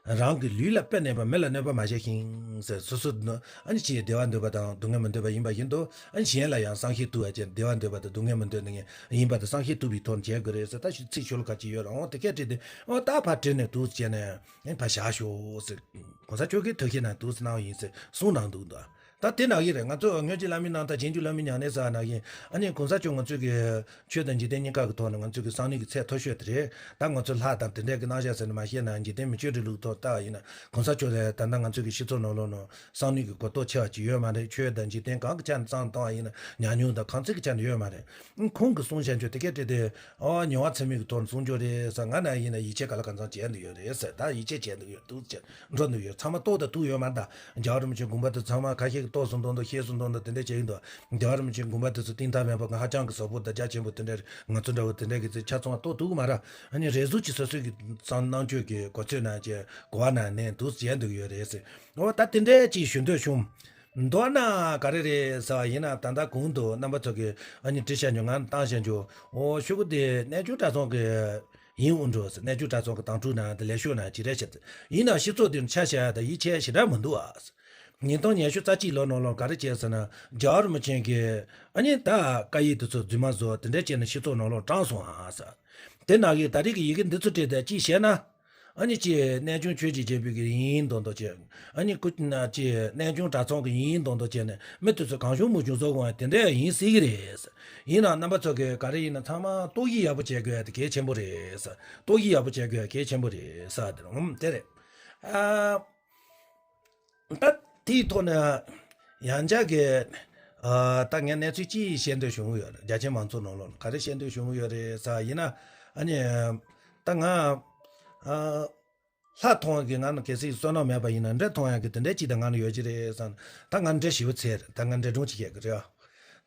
རང་གི་ལུས་ལ་དཔེ་གནས་པ་མི་ལ་གནོད་པ་མ་བྱས་ཤིང་ཟེར། སོ་སོ་ནི་ཨ་ནི་ཅིའི་བདེ་བ་འདོད་པ་དང་སྡུག་བསྔལ་མི་འདོད་པ་ཡིན་པ་བཞིན་དུ་ཨ་ནི་གཞན་ལ་ཡང་བསམ་ཤེས་ཐུབ་པ་ཅན་བདེ་བ་འདོད་པ་དང་སྡུག་བསྔལ་མི་འདོད་ནི་ཡིན་པ་དང་བསམ་ཤེས་ཐུབ་པའི་ཐོག་ནས་བྱེད་དགོས་རེད་ཟེར། ད་ཞུ་ཚིག་ཤོ་ལོ་ཀ་ཅིག་ཡོད་ར། འོ་དེ་སྐད་བྲིས་ཏེ་འོ་ད་ཕར་བྲིས་ནས་འདུག་སེ་བྱས་ནས། ཨེ་ཕར་བཞག་ཤོག་ཟེར། གོང་ས་མཆོག་གིས་ཐུགས་བཞེད་གནང་འདུག་ཟེར་གནང་བ་ཡིན་ཟེར་གསུངས་གནང་འདུག་འདུག་ད་དེ་ནང་བཞིན་རེད། ང་ཚོ་སྔོན་གྱི་བླ་མའི་རྣམ་ཐར་རྗེས་འཇུག་བླ་མའི་ཉམས་ལེན་ཟེར་བ་ནང་བཞིན་ཨ་ནི་གོང་ས་མཆོག་ང་ཚོའི་གི་ཆོས་དང་འཇིག་རྟེན་གཉིས་ཀ་གི་ཐོག་ནས་ང་ཚོའི་གི་བསམ་བློའི་གི་ཚད་མཐོ་ཤོས་དེ་རེད། ད་ང་ཚོ་ལྷ་དང་དེ་འདྲས་གི་རྣམ་གཞག་ཟེར་ནས་མ་བཤད་ན་འཇིག་རྟེན་མི་ཆོས་འབྲེལ་ལུགས་ཐོག་ལྟ་བ་ཡིན་ན་གོང་ས་མཆོག་ལ་ད་ལྟ་ང་ཚོའི་གི་སྤྱི་ཚོགས་ནང་ལོགས་ནང་བསམ་བློའི་གི་གོ་རྟོགས་ཆེ་བ་ཅིག་ཡོད་མ་རེད། ཆོས་དང་འཇིག་རྟེན་གང་གི་ཆ་ནས་བསམ་བཏང་བ་ཡིན་ན་ཉམས་མྱོང་དང་གང་ཚིག་གི་ཆ་ནས་ཡོད་མ་རེད། ཁོང་གིས་གསུངས་བཞག་རྒྱུ་དེ་སྐད་བྲིས་ཏེ། ཨོ་ཉེ་བ་ཚད་མའི་གི་ཐོག་ནས་གསུང་རྒྱུ་རེད་ཟེར། ང་ན་ཡིན་ན་ཡིད་ཆེས་ག་ལ་གང་འཚམ་བྱས་འདུག་ཡོད་རེད་ཟེར། ད་ཡིད་ཆེས་བྱས་འདུག་ཡོད་འདུག་ཟེར་འགྲོ་འདུག་ཡོད། ཚང་མ་རྟོགས་དང་ཐུག་ཡོད་མ་རེད། ད་རྒྱལ་བ་རིན་པོ་ཆེ་དགོངས་པ་དེ་ཚང་མ་ཁ་ཤས་ཀྱིས་རྟོགས་སུ་འདོན་འདུག་ཤེས་སུ་འདོན་འདུག་དེ་འདྲ་བྱས་ཡིན་འདུག་རྒྱལ་བ་རིན་པོ་ཆེའི་དགོངས་པ་དེ་ཚོ་གཏིང་ཐག་མེད་པ་ང་ཧ་ཅང་གི་ཟབ་པོ་དང་རྒྱ་ཆེན་པོ་དེ་འདྲ་རེད། ང་ཚོ་འདྲ་བོ་དེ་འདྲ་གི་ཚེ་ཆ་ཚང་རྟོགས་ཐུབ་ཀྱི་མ་རེད། ཨ་ནི་རེ་ཟུང་གིས་སོ་སོའི་གི་བསམ་རྣམ་དཔྱོད་ཀྱི་གོ་ཚོད་ནང་བྱས་གོ་བ་ནང་ནས་འདུག་བྱས་འདུག་ཡོད་རེད་ཟེར། ཨོ་ད་དེ་འདྲ་ཅིག་ཞུ་འདོད་བྱུང་། མདོར་ན་ག་རེ་རེད་ཟེར་བ་ཡིན་ན་ད་ལྟ་གོང་དུ་རྣམ་པ་ཚོ་གིས་ཨ་ནི་བྲིས་བཞག་རྒྱུ་ང་བཏང་བཞག་རྒྱུ་འོ་ཤོག་གུ་དེ་གནས་ཆུང་གྲྭ་ཚང་གི་ཡིན་འོང་འགྲོ་ཟེར། གནས་ཆུང་གྲྭ་ཚང་གི་དྭངས་ཕྲུག་ནང་དེ་ལས་ཤོག་ནང་ཅི་རེད་བཤད་ཡིན་ན་སྤྱི་ཚོགས་དེར་ཆ་བཞག་ཡ་ད་ཡིད་ཆེས་ཞེ་དྲག་མི་འདུག་ཨ། ཉིས་སྟོང་ཉི་ཤུ་རྩ་གཅིག་ལོ་ནང་ལོགས་ག་རེ་བྱས་ཟེར་ན་རྒྱལ་བ་རིན་པོ་ཆེ་གིས་ཨ་ནི་ད་བཀའ་ཡིག་དེ་ཚོ་རྫུན་མ་བཟོ་དེ་འདྲ་བྱས་ནས་སྤྱི་ཚོགས་ནང་ལོགས་དྲངས་སོང་ཨ་ཟེར། དེ་ནང་གི་ད་རེས་ཀྱི་ཡི་གེ་འདི་ཚོ་བྲིས་ཏེ་ཅིག་བཤད་ན། ཨ་ནི་ཅིག་གནས་ཆུང་ཆོས་ཀྱི་རྒྱལ་པོའི་གི་ཡིན་མདོག་མདོག་བྱས། ཨ་ནི་སྐུ་ན་ཅིག་གནས་ཆུང་གྲྭ་ཚང་གི་ཡིན་མདོག་མདོག་བྱས་ནས་མི་དེ་ཚོ་གང་བྱུང་མང་བྱུང་བཟོ་དགོས་པ་དེ་འདྲ་ཡིན་སྲིད་ཀྱི་རེད། ཡིན་ནའང་རྣམ་པ་ཚོ་གིས་ག་རེ་ཡིན་ན་ཚང་མ་རྟོག་ཞིབ་ཡག་པོ་བྱེད་དགོས་ཡ་དེ་གལ་ཆེན་པོ་རེད། རྟོག་ཞིབ་ཡག་པོ་བྱེད་དགོས་ཡ་གལ་ཆེན་པོ་རེད་ཟེར་དེ་རུང་དེ་རེད། ཨ། ད་དེའི་ཐོག་ནས་ཡང་བསྐྱར་གྱི། ཨ། ད་ངས་གནས་ཚུལ་ཅིག་བཤད་འདོད་བྱུང་ཡོད་རེད། རྒྱ་ཆེ་མང་ཚོགས་ནང་ལོགས་ལ་ག་རེ་བཤད་འདོད་བྱུང་ཡོད་རེད་ཟེར་བ་ཡིན་ན། ཨ་ནི། ད་ང་། ཨ། ལྷ་མཐོང་ཡག་གི་ང་ནི་གལ་སྲིད་བསོད་ནམས་མེད་པ་ཡིན་ན་འདྲེ་མཐོང་ཡག་གི་དེ་འདྲ་ཅིག་ད་ང་ལ་ཡོད་ཀྱི་རེད་བསམ། ད་ང་འདྲེ་ཞེ་པོ་འཚེར་རེད། ད་ང་འདྲེ་སྒྲུང་ཅིག་བཤད་གི་རེད།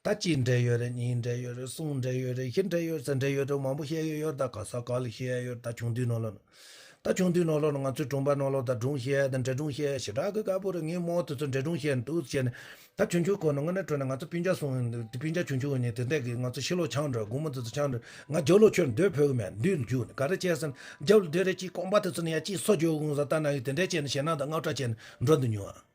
ད་གཅིག་འདྲེ་ཡོད་རེད། གཉིས་འདྲེ་ཡོད་རེད། གསུམ་འདྲེ་ཡོད་རེད། བཞི་འདྲེ་ཡོད་ཟེར་འདྲེ་ཡོད་རེད། མང་པོ་བཤད་ཡོད་ཡོད། ད་ག་ས་ག་ལ་བཤད་ཡོད། ད་ཆུང་དུས་ནང་ལོགས་ན། ད་ཆུང་དུས་ནང་ལོགས་ན་ང་ཚོའི་གྲོང་པ་ནང་ལོགས་ད་སྒྲུང་བཤད་དང་འདྲེ་སྒྲུང་བཤད་ཞེ་དྲག་གི་དཀའ་པོ་རེད། ངའི་རྨོ་དེ་ཚོ་འདྲེ་སྒྲུང་བཤད་འདུག་བྱས་ནས་ད་ཆུང་ཆུང་སྒང་ནས་དངོས་གནས་དྲང་གནས་ང་ཚོ་སྤུན་ཀྱག་སོང་སྤུན་ཀྱག་ཆུང་ཆུང་ནས་དེ་འདྲ་གི་ང་ཚོ་ཕྱི་ལོགས་འཁྱམས་འགྲོ། དགོང་མོ་དེ་ཚོ་འཁྱམས་འགྲོ། ང་རྒྱབ་ལོགས་ཁྱོན་སྡོད་ཕོད་གི་མེད། མདུན་རྒྱུག་ནས་ག་རེ་བྱས་ཟེར་ན་རྒྱབ་ལ་སྡོད་རེད། ཅིག་རྐང་པ་དེ་ཚོ་ནས་ཡ་ཅིག་སོ་རྒྱུག་འོང་ཟེར། ད་ནང་གི་དེ་འདྲ་བྱས་ནས་ཞེད་སྣང་དང་དངངས་སྐྲག་བྱས་ནས་འགྲོ་འདུག་མྱོང་ཨ།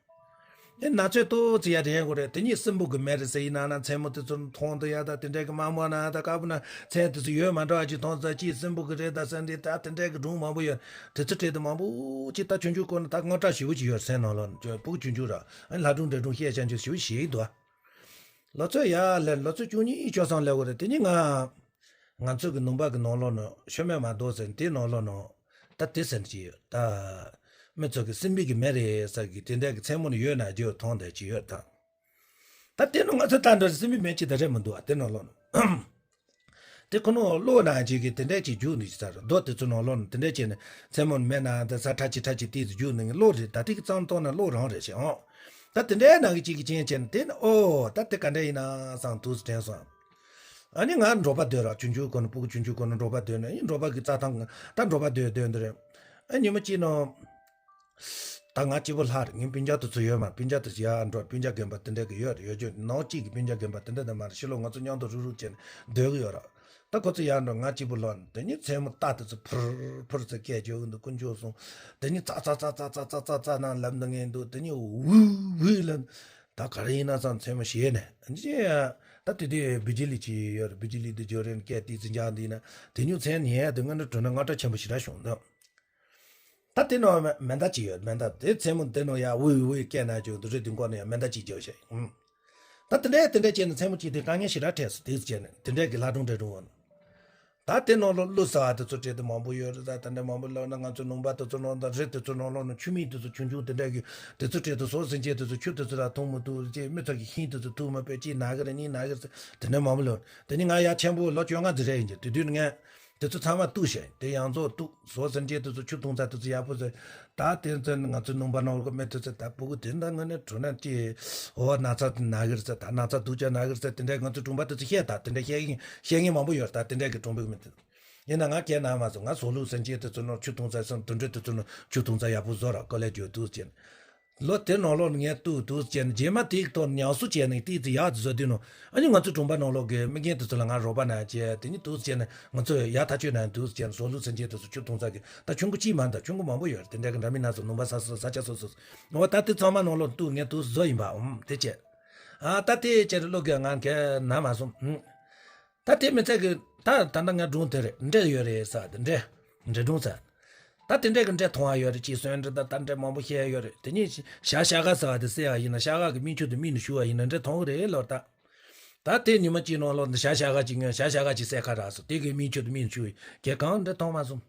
དེ་ན་ཚོད་ཏོག་ཙི་ཡ་དྲན་དགོས་རེད། དེ་གཉིས་སྲིན་པོ་གི་མེ་རེད་ཟེར། ཡིན་ན་ན་མཚན་མོ་དེ་ཚོ་མཐོང་དུ་ཡ་ད་དེ་འདྲ་གི་དམའ་མོ་ན་ད་དཀར་པོ་ན་མཚན་དེ་ཚོ་ཡོད་མ་འདྲ་བ་ཅིག་མཐོང་ཙང་ཅིག་སྲིན་པོ་གི་རེད་ད་ཟེར་འདི་ད་དེ་འདྲ་གི་སྒྲུང་མང་པོ་ཡོད། དེ་ཚོ་བྲིས་ཏེ་མང་པོ་ཅིག་ད་ཆུང་ཆུང་སྒང་ནས་ད་དངངས་སྐྲག་ཞེ་པོ་ཅིག་ཡོད་སེམས་ནང་ལོགས་ན། སྤུ་གུ་ཆུང་ཆུང་ར་ཨ་ནི་ལྷ་སྒྲུང་འདྲེ་སྒྲུང་བཤད་བྱ་རྒྱུ་ཞེ་པོ་ཞིག་འདུག་ལོ་ཚོད་ཡར་སླེབས། ལོ་ཚོད་བཅུ་གཉིས་བཅུ་གསུམ་སླེབས་པ་རེད། དེ་ནི་ང་ང་ཚོ་གི་ནང་པ་གི་ནང་ལོགས་ན་ཤོ་མེད་མ་གཏོགས་ཟེར་དེ་ནང་ལོགས་ན་ད་དེ་ཟེར་གྱི་ཡོད། ད་མི་ཚོ་གི་སྲིན་པོ་གི་མེ་རེད་ཟེར་གི་དེ་འདྲ་གི་མཚན་མོ་ནི་ཡོད་ན་རྒྱུ་མཐོང་བསྡད་ཀྱི་ཡོད་ད། ད་དེ་ནི་ང་ཚོ་ད་འདྲ་སྲིན་པོའི་མེ་ཅིག་ད་རེད་མི་འདུག་ཨ། དེ་ནང་ལོགས་ན་དེ་ཁོ་ནོ་བློ་ན་ཅིག་གི་དེ་འདྲ་ཅིག་རྒྱུག་ནི་ཅི་ཚར། རྡོ་དེ་ཚོ་ནང་ལོགས་ན་དེ་འདྲ་བྱས་ནས་མཚན་མོ་ནི་མེད་ན་ད་ས་ཁྲ་ཅིག་ཁྲ་ཅིག་ཏིག་ཙི་རྒྱུག་ནི་བློ་རེད། ད་དེ་གི་གཙང་མཐོང་ན་བློ་རང་རེད་ཤག་ཨོ། ད་དེ་འདྲའི་ནང་གི་གཅིག་གི་རྐྱེན་བྱས་ནས་དེ་ནི་ཨོ་ད་དེ་ག་འདྲ་ཡིན་ན་བསམ་འདུག་སེ་དྲན་སོང་། ཨ་ནི་ང་འབྲོག་པ་སྡོད་ར། ཆུང་ཆུང་སྒང་ནས་སྤུ་གུ་ཆུང་ཆུང་སྒང་ནས་འབྲོག་པ་སྡོད་ནས་ཨ་ནི་འབྲོག་པ་གི་རྩྭ་ཐང་ད་འབྲོག་པ་སྡོད་སྡོད་འདི་རེད། ཨ་ཉི་མ་གཅིག་ནང་ ད་ང་གཅིག་པོ་ལྷག་རེད། ངའི་སྤུན་ཀྱག་དེ་ཚོ་ཡོད་མ་རེད། སྤུན་ཀྱག་དེ་ཚོ་ཡར་འགྲོ། སྤུན་ཀྱག་རྒན་པ་དེ་འདྲ་གི་ཡོད་རེད། ཡོད་རྒྱུ་ནང་གཅིག་གི་སྤུན་ཀྱག་རྒན་པ་དེ་འདྲ་དེ་མ་རེད། ཕྱི་ལོགས་ང་ཚོ་མཉམ་དུ་རུག་རུག་བྱས་ནས་སྡོད་གི་ཡོད་རེད། ད་ཁོ་ཚོ་ཡར་འགྲོ། ང་གཅིག་པོ་ལྷག་ནས། དེ་ནས་མཚན་མོ་རྟ་དེ་ཚོ་ཕུར་ཕུར་ཟེར་སྐད་རྒྱག་གི་འདུག་དཀོན་མཆོག་གསུམ། དེ་ནས་ཙག་ཙག་ཙག་ཙག་ཙག་ཙག་ཙག་ཙག་ནང་ལབ་འདུག་ངས་འདུག་དེ་ནས་ཝུ་ཝུ་ལབ། ད་ག་རེ་ཡིན་ན་བསམ། མཚན་མོ་ཞེད་ནས་ཅི། ད་དེ་དུས་བི་ཇི་ལི་ཅིག་ཡོད་རེད། བི་ཇི་ལི་དེ་འབྱོར་རན་སྐད་ཏིག་ཙི་འཇགས་འདི་ན། དེ་ཉུང་མཚན་ཉལ་དུས་ང་འདྲ་གྲོ་ན་ང་འདྲ་ཆེན་པོ་ཞེ་དྲག་བྱུང་འདུག་ད་དེ་ནང་མེ་མེ་མདའ་གཅིག་ཡོད། མེ་མདའ་དེ་མཚན་མོ་དེ་ནང་ཡར་ཝུའི་ཝུའི་སྐད་ན་ཅིག་དུ་རེད། དེ་འགོ་ནས་ཡང་མེ་མདའ་གཅིག་རྒྱབ་བྱས། ཨུམ། ད་དེ་འདྲས་དེ་འདྲས་བྱས་ནས་མཚན་མོ་གཅིག་དེ་དཀའ་ངལ་ཞེ་དྲག་འཕྲད་སོང་། དེ་བྱས་ནས་དེ་འདྲས་ཀྱི་ལྷ་སྒྲུང་འདྲ་སྒྲུང་བ། ད་དེ་ནང་ལོགས་ཀླུ་ཟ་བ་དེ་ཚོ་བྲིས་དེ་མང་པོ་ཡོད་རེད། ད་དེ་འདྲས་མང་པོ་ལབ་ན་ང་ཚོ་ལུང་པ་དེ་ཚོ་ནང་དང་རི་དེ་ཚོ་ནང་ལོགས་ནས་ཆུ་མིག་དེ་ཚོ་ཆུང་ཆུང་དེ་འདྲས་ཀྱི་དེ་ཚོ་བྲིས་དེ་ཟོག་ཟིན་བྱས་དེ་ཚོ་ཆུ་དེ་ཚོ་ལ་འཐུང་མི་ཐུབ་ཅེས། མི་ཚོ་གི་ཤིང་དེ་ཚོ་འཐུ་མི་ཕོད་ཅེས་ན་གི་རེད། གཉིད་ན་གི་རེད། དེ་འདྲས་མང་པོ་ལབ། དེ་ནི་ང་ཡར་ཆེན་པོ་ལོ་བཅོ་ལྔ་ཙམ་རེད་ཡིན་གྱི། དེ་དུས་ནི་ངས། དེ་ཚོ་ཚང་མ་གཏུབ་བྱས། དེ་ཡང་བཙོང་གཏུབ། ཟོག་ཟིན་བྱས་དེ་ཚོ་ཆུ་འཐུང་ཚར། དེ་ཚོ་ཡག་པོ་བཟོས། ད་དེ་ཚོ་ང་ཚོའི་ལུང་པ་ནང་ལོགས་མི་དེ་ཚོ་ད་ཕྲུ་གུ་དེ་འདྲ་ངོ་ནས་གྲོ་ན་ཅི། འོ་ན་ཚ་ན་གི་རེད་ཟེར། ད་ན་ཚ་སྡུག་ཅག་ན་གི་རེད་ཟེར། དེ་འདྲས་ང་ཚོའི་གྲོང་པ་དེ་ཚོ་བཤད། ད་དེ་འདྲས་བཤད་མཁན་བཤད་མཁན་མང་པོ་ཡོད་རེད། ད་དེ་འདྲས་ཀྱི་གྲོང་པའི་མི་དེ། ཡིན་ན་ང་སྐད་ན་མ་སོང་། ང་ཟོག་ལུག་ཟིན་བྱས་དེ་ཚོ་ནང་ཆུ་འཐུང་ཚར་སོང་། དེ་འདྲས་དེ་ཚོ་ནང་ཆུ་འཐུང་ཚར། ཡག་པོ་བཟོ་ར། ཀོ་ལེ་ཇོ་དུ་ཟེར། ལོ་དེ་ནང་ལོགས་ནས་ངས་གཏུབ་འདུག་ཟེར་ནས། རྗེས་མ་དེའི་ཐོག་ཉམས་གསོ་བྱས་ནས་ཏིག་ཙི་ཡག་ཏུ་བཟོ་དུས་ནང་། ཨ་ནི་ང་ཚོའི་གྲོང་པ་ནང་ལོགས་ཀྱི་མི་རྒན་དེ་ཚོ་ལ་ང་རོགས་པ་གནང་བྱས། དེ་ནི་འདུག་ཟེར་ནས་ང་ཚོས་ཡར་ཐག་གཅོད་གནང་འདུག་ཟེར་ནས། ཟོག་ལུག་ཟིན་བྱས་དེ་ཚོ་ཆུ་འཐུང་ས་གི། ད་ཆུང་ཀུ་གཅིག་མ་གཏོགས། ཆུང་ཀུ་མང་པོ་ཡོད་རེད། དེ་འདྲ་གི་འདྲ་མིན་སྣ་ཚོགས། ལུང་པ་ས་ས་ས་ཆ་སོ་སོ། འོ་ད་དེ་ཚང་མ་ནང་ལོགས་གཏུབ། ངས་འདུག་བཟོ་ཡིན་པ། ཨུམ། དེ་བྱས། ཨ་ད་དེ་བྱས་ནས་བློ་གི་ང་ག་ན་མ་སོང་། ཨུམ། ད་དེ་མི་ཚད་གི། ད་ད་ལྟ་ང་སྒྲུང་དེ་རེད། འདྲེ་ཡོད་རེད་ཟེར་བ་དེ། འདྲེ། འདྲེ་སྒྲུང་ཟེར། ད་དེ་འདྲས་ཀྱི་འདྲེ་མཐོང་བ་ཡོད་རེད། ཅིག་གསོན་འདྲེ་ད་ད་འདྲེ་མང་པོ་བཤད་ཡོད་རེད། དེ་ནས་ཤ་ཤ་ཁ་ཟེར་བ་དེ་བསད་པ་ཡིན་ན། ཤ་ཁ་གི་སྨན་ཆུ་དེ་མིག་ནང་བྱུགས་པ་ཡིན་ན་འདྲེ་མཐོང་གི་རེད་ལབ། ད་ད་དེ་ཉི་མ་གཅིག་ནང་ལོགས་འདི་ཤ་ཤ་ཁ་ཅིག་ཉོས། ཤ་ཤ་ཁ་ཅིག་བསད་ཁ་རག་སོང་། དེ་གི་སྨན་ཆུ་དེ་མིག་ནང་བྱུགས། གང་འདྲེ་མཐོང་མ་སོང་།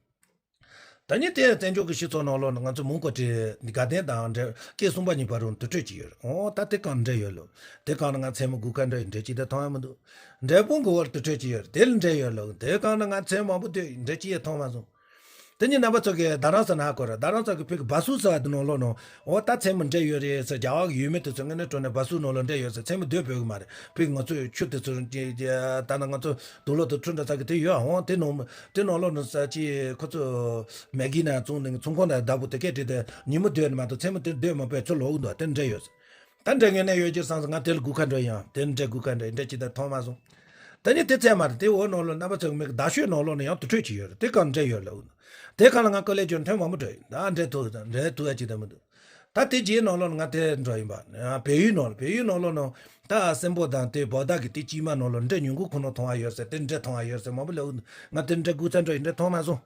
ད་ནི་དེ་བཙན་བྱོལ་གྱི་སྤྱི་ཚོགས་ནང་ལོགས་ནས་ང་ཚོ་མོན་གྷོ་དེ་དགའ་ལྡན་དང་འདྲ། སྐྱེ་གསུམ་པ་གཉིས་བར་རུ་དུར་ཁྲོད་ཅིག་ཡོད་རེད། འོ་ད་དེ་གང་འདྲེ་ཡོད་ལོ། དེ་གང་ན་ང་མཚན་མོ་དགུན་ཁ་འདྲ་ཡི་འདྲེ་ཅིག་དེ་མཐོང་ཡ་མི་འདུག་འབྲས་སྤུངས་གི་བར་དུར་ཁྲོད་ཅིག་ཡོད་རེད། དེ་ལ་འདྲེ་ཡོད་ལོ། དེ་གང་ན་ང་མཚན་མོ་མང་པོ་སྡོད་ཡི་འདྲེ་ཅིག་ཡང་མཐོང་མ་སོང་། དེ་ནི་རྣམ་པ་ཚོ་གིས་རྡ་རམ་ས་ན་ཧ་གོ་ར། རྡ་རམ་ས་གི་ཕུག་གི་བ་སུ་ཟེར་བ་དེ་ནང་ལོགས་ནང་། འོ་ད་མཚན་མོ་འདྲེ་ཡོད་རེད་ཟེར། རྒྱ་གར་གི་ཡུལ་མི་དེ་ཚོ་ངོས་ནས་འགྲོ་ནས་བ་སུ་ནང་ལོགས་འདྲེ་ཡོད་ཟེར། མཚན་མོ་སྡོད་ཕོད་གི་མ་རེད། ཕུག་གི་ང་ཚོའི་ཆུ་དེ་ཚོ་ད་ན་ང་ཚོ་དུག་ལོག་དེ་འཁྲུ་འདྲ་ཚ་གི་དེ་ཡོད། འོ་དེ་ནང་དེ་ནང་ལོགས་ནང་ས་ཅིག་ཁོ་ཚོ་མེ་གི་ན་བཙོང་ནས་ཚོང་ཁང་ནང་བདག་པོ་དེ་སྐད་བྲིས་ཏེ། ཉིན་མོ་སྡོད་ནས་མ་གཏོགས་མཚན་མོ་དེར་སྡོད་མ་ཕོད། ཚུར་ལོག་གི་འདུག་དེ་འདྲེ་ཡོད་ཟེར། ད་འདྲེ་ངོས་ནས་ཡོད་ཀྱི་བསམ་སོང་། ང་དེ་ལ་སྒུག་ཁ་འགྲོ་ཡང་། དེ་འདྲེ་སྒུག་ཁ་འགྲོ་ཡི་འདྲེ་ཅིག་ད་མཐོང་མ་སོང་། ད་ནི་དེ་ཚད་མ་རེད། དེ་འོག་ནང་ལོགས་རྣམ་པ་ཚོ་མི་གི་རྡ་ཤོད་ནང་ལོགས་ནས་ཡང་དུར་ཁྲོད་ཅིག་ཡོད་རེད། དེ་གང་འདྲེ་ཡོད་ལབ། དེ་གང་ལ་ང་ཀོ་ལེ་ཇོ་ཐེངས་མང་པོ་འགྲོ་ཡི། ད་འདྲེ་ཐུག་ད་འདྲེ་ཐུག་ཡ་ཅིག་ད་མི་འདུག་ད་དེ་རྗེས་ནང་ལོགས་ནས་ང་དེ་འགྲོ་ཡིན་པ། བལ་ཡུལ་ནང་ལ། བལ་ཡུལ་ནང་ལོགས་ནང་ད་སྲིན་པོ་དང་དེ་བོ་ད་གི་དེ་དཀྱིལ་མ་ནང་ལོགས་འདྲེ་ཉུང་ཀུ་ཁོ་ན་མཐོང་བ་ཡོད་ཟེར། དེ་འདྲེ་མཐོང་བ་ཡོད་ཟེར་མང་པོ་ལབ། ང་དེ་འདྲེ་སྒུག་ཚར་འགྲོ་ཡི་འདྲེ་མཐོང་མ་སོང་།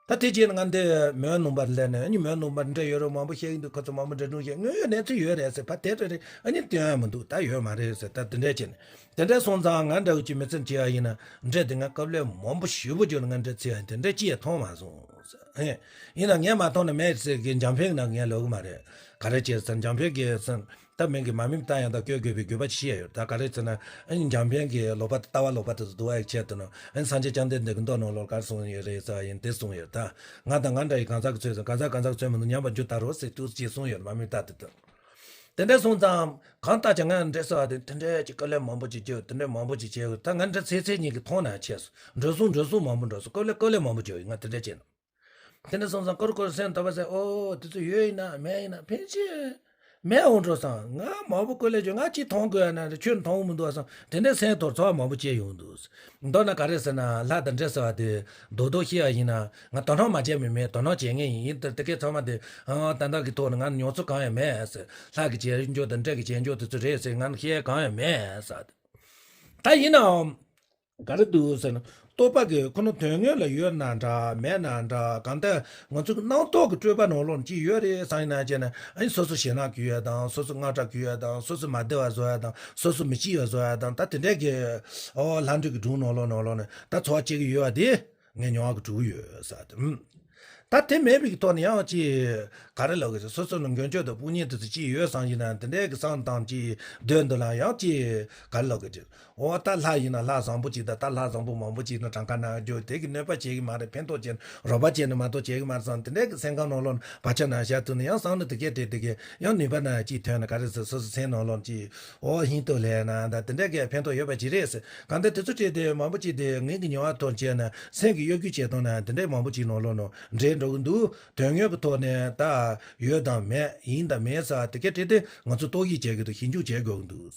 ད་དེ་རྗེས་ནས་ང་འདི་མོན་ནུབ་པར་སླེབས་ནས། ཨ་ནི་མོན་ནུབ་པར་འདྲེ་ཡོད་རེད་མང་པོ་བཤད་ཀྱི་འདུག་ཁོ་ཚོ་མང་པོ་འདྲེ་སྒྲུང་བཤད། དངོས་ཡོད་གནས་ཚུལ་ཡོད་རེད་ཟེར། ཕ་དེ་འདྲ་རེད། ཨ་ནི་སྟོན་ཡ་མི་འདུག་ད་ཡོད་མ་རེད་ཟེར། ད་དེ་འདྲས་བྱས་ནས། དེ་འདྲས་སོང་ཙང་ང་འདྲ་བོ་ཅིག་མི་ཚེ་སྐྱེལ་ཡ་ཡིན་ན། འདྲེ་དེ་ང་སྐབས་ལ་མང་པོ་ཞེ་པོ་བྱུང་ནས་ང་འདྲེ་འཚོལ་ཡ་དེ་འདྲས་ཅི་ཡང་མཐོང་མ་སོང་ཟེར། ཨེ། ཡིན་ན་ངས་མ་མཐོང་ན་མེད་ཟེར་གི་འཇམ་དཔལ་ནང་ངས་ལབ་གི་མ་རེད། ག་རེ་བྱས་ཟེར་ན། འཇམ་དཔལ་གྱིས་ཟེར། ད་མིང་གི་མ་མིང་བཏགས་ཡང་ད་བཀོལ་དགོས་པའི་དགོས་པ་ཞིག་ཡོད། ད་ག་རེ་ཟེར་ན། ཨ་ནི་འཇམ་དཔལ་གྱི་ལོག་པ་ལྟ་བ་ལོག་པ་དེ་ཚོ་འདུག་ཨ་ཡིག་ཆད་དུ་ནོ། ཨ་ནི་སངས་རྒྱས་བཅོམ་ལྡན་འདས་ཀྱི་མདོ་ནང་ལོགས་ག་རེ་གསུངས་ཡོད་རེད་ཟེར་བ་ཡིན། དེ་གསུངས་ཡོད། ད་ང་དང་ང་འདྲ་ཡི་གང་ཟག་གི་ཚོད་ཟེར། གང་ཟག་གང་ཟག་གི་ཚོད་མི་འདུག་མཉམ་པར་འཇུག་ལྟ་རོགས་ཟེར་དུས་ཅེས་གསུངས་ཡོད། མ་མིང་བཏགས་དེ་དུ། དེ་འདྲ་སོང་ཙང་གང་ལྟར་ཀྱང་ང་འདྲེ་ཟེར་བ་དེ་དེ་འདྲ་ཅིག་དཀའ་ལས་མང་པོ་ཅིག་བྱས། དེ་འདྲ་མང་པོ་ཅིག་བྱས། ད་ང་འདྲེ་ཚེ་ཚེ་གཉིས་ཀྱི་མཐོང་ན་ཆད་སོང་། འགྲོ་སོང་འགྲོ་སོང་མང་པོ་འགྲོ་སོང་། དཀའ་ལས་དཀའ་ལས་མང་པོ་བྱས་ཡོད་ང་དེ་འདྲ་བྱས་ན། དེ་འདྲ་སོང་ཙང་ཀོར་ཀོར་སེམས་ཐོབ་པ་ཟེར། ཨོ་དེ་ཚོ་ཡོད་ཡིན་ན་མེད་ཡིན་ན་ཕན་ཆད་མེད་འོང་འགྲོ་སོང་། ང་མང་པོ་ཀོ་ལེ་ཇོ་ང་གཅིག་མཐོང་དགོས་ཡ་ན་ཁྱོད་མཐོང་མི་འདུག་བསམ། དེ་འདྲ་སེམས་ཐོག་ཚོར་བ་མང་པོ་སྐྱེས་ཡོང་འདུག་མདོར་ན་ག་རེ་ཟེར་ན། ལྷ་དང་འདྲེ་ཟེར་བ་དེ་རྡོག་རྡོག་ཤེས་ཡ་ཡིན་ན། ང་དོ་སྣང་མ་བྱས་མི་མེད། དོ་སྣང་བྱེད་མཁན་ཡིན། ཡིན་ད་དེ་གའི་ཚང་མ་དེ་ཨང་ད་ལྟ་གི་ཐོག་ནས་ང་མྱོང་ཚོར་གང་ཡང་མེད་ཟེར། ལྷ་གི་བྱེད་འཇོག་དང་འདྲེ་གི་བྱེད་འཇོག་དེ་ཚོ་རེད་ཟེར་ང་ཤེས་ཡ་གང་ཡང་མེད་ཟེར། ད་ཡིན་ནའང་། ག་རེ་འདུག་ཟེར་ན། རྟོག་པ་གི་ཁོ་ན་དོན་དངོས་ལ་ཡོད་ན་འདྲ་མེད་ན་འདྲ། གང་ལྟར་ང་ཚོ་གི་རྣམ་རྟོག་གི་སྤྲོས་པ་ནང་ལོགས་ཅིག་ཡོད་རེད་བསམ་ཡིན་ན་བྱས་ན། ཨ་ནི་སོ་སོ་ཞེད་སྣང་སྐྱེ་ཡ་དང་། སོ་སོ་དངངས་སྐྲག་སྐྱེ་ཡ་དང་། སོ་སོ་མ་བདེ་བ་བཟོ་ཡ་དང་། སོ་སོ་མི་སྐྱིད་པ་བཟོ་ཡ་དང་། ད་དེ་འདྲས་ཀྱི་ཨོ་ལྷ་འདྲེ་གི་སྒྲུང་ནང་ལོགས་ནང་ལོགས་ནས་ད་ཚོར་བ་སྐྱེ་གི་ཡོད་པ་དེ་ངས་མྱོང་བ་གི་གྲུབ་ཡོད་ཟེར་ཏེ། ད་དེ་མེད་པའི་ཐོག་ནས་ཡང་ཅིག་ག་རེ་ལབ་དགོས་ཅིག་སོ་སོ་ལ་མགོན་སྐྱབས་དང་དཔུང་གཉེན་དེ་ཚོ་ཅིག་ཡོད་བསམ་ཡིན་ན། དེ་འདྲས་ཀྱི་བསམ་སྟངས་ཅིག་སྡོད་འདུག་ལ་ཡང་ཅིག་ག་རེ་ལབ་དགོས་ཅིག་འོ་ད་ལྷ་ཡིན་ན་ལྷ་བཟང་པོ་ཅིག་དང་། ད་ལྷ་བཟང་པོ་མང་པོ་ཅིག་ན་གྲངས་ཀ་ན་རྒྱུ་དེ་གི་གནོད་པ་བྱེད་ཀྱི་མ་རེད། ཕན་ཐོགས་བྱེད་ན་རོགས་པ་བྱེད་ན་མ་གཏོགས་བྱེད་ཀྱི་མ་རེད་བསམ། དེ་འདྲས་ཀྱི་སེམས་ཁམས་ནང་ལོགས་ན་བག་ཆགས་ན་བཞག་ཐུབ་ན། ཡང་བསམ་བློ་དེ་གས་དེ་དེ་གས་ཡང་ནུས་པ་ན་ཅིག་ཐོན་ན་ག་རེ་ཟེར། སོ་སོ་སེམས་ནང་ལོགས་ན་ཅིག་འོ་ཧིང་སྟོབས་སླེབས་ན་ད་དེ་འདྲས་ཀྱི་ཕན་ཐོགས་ཡོད་པ་ཅིག་རེད་ཟེར། གང་ལྟར་དེ་ཚོ་བྲིས་ཏེ་མང་པོ་ཅིག་དེ་ངེད་ཀྱི་མྱོང་བ་ཐོག་བྱས་ན་སེམས་ཀྱི་གཡོ་སྒྱུ་བྱེད་སྟངས་ན་དེ་འདྲས་མང་པོ་ཅིག་ནང་ལོགས་ན་ འདྲེས་འགྲོ་གི་འདུག་དོན་དངོས་ཀྱི་ཐོག་ནས་ད་ཡོད་དང་མེད་ཡིན་དང་མེད་ཟེར་དེ་གས་དེ་དེ་ང་ཚོ་རྟོག་ཞིབ་བྱེད་དགོས་འདུག་ཞིབ་འཇུག་བྱེད་དགོས་ཀྱི་འདུག་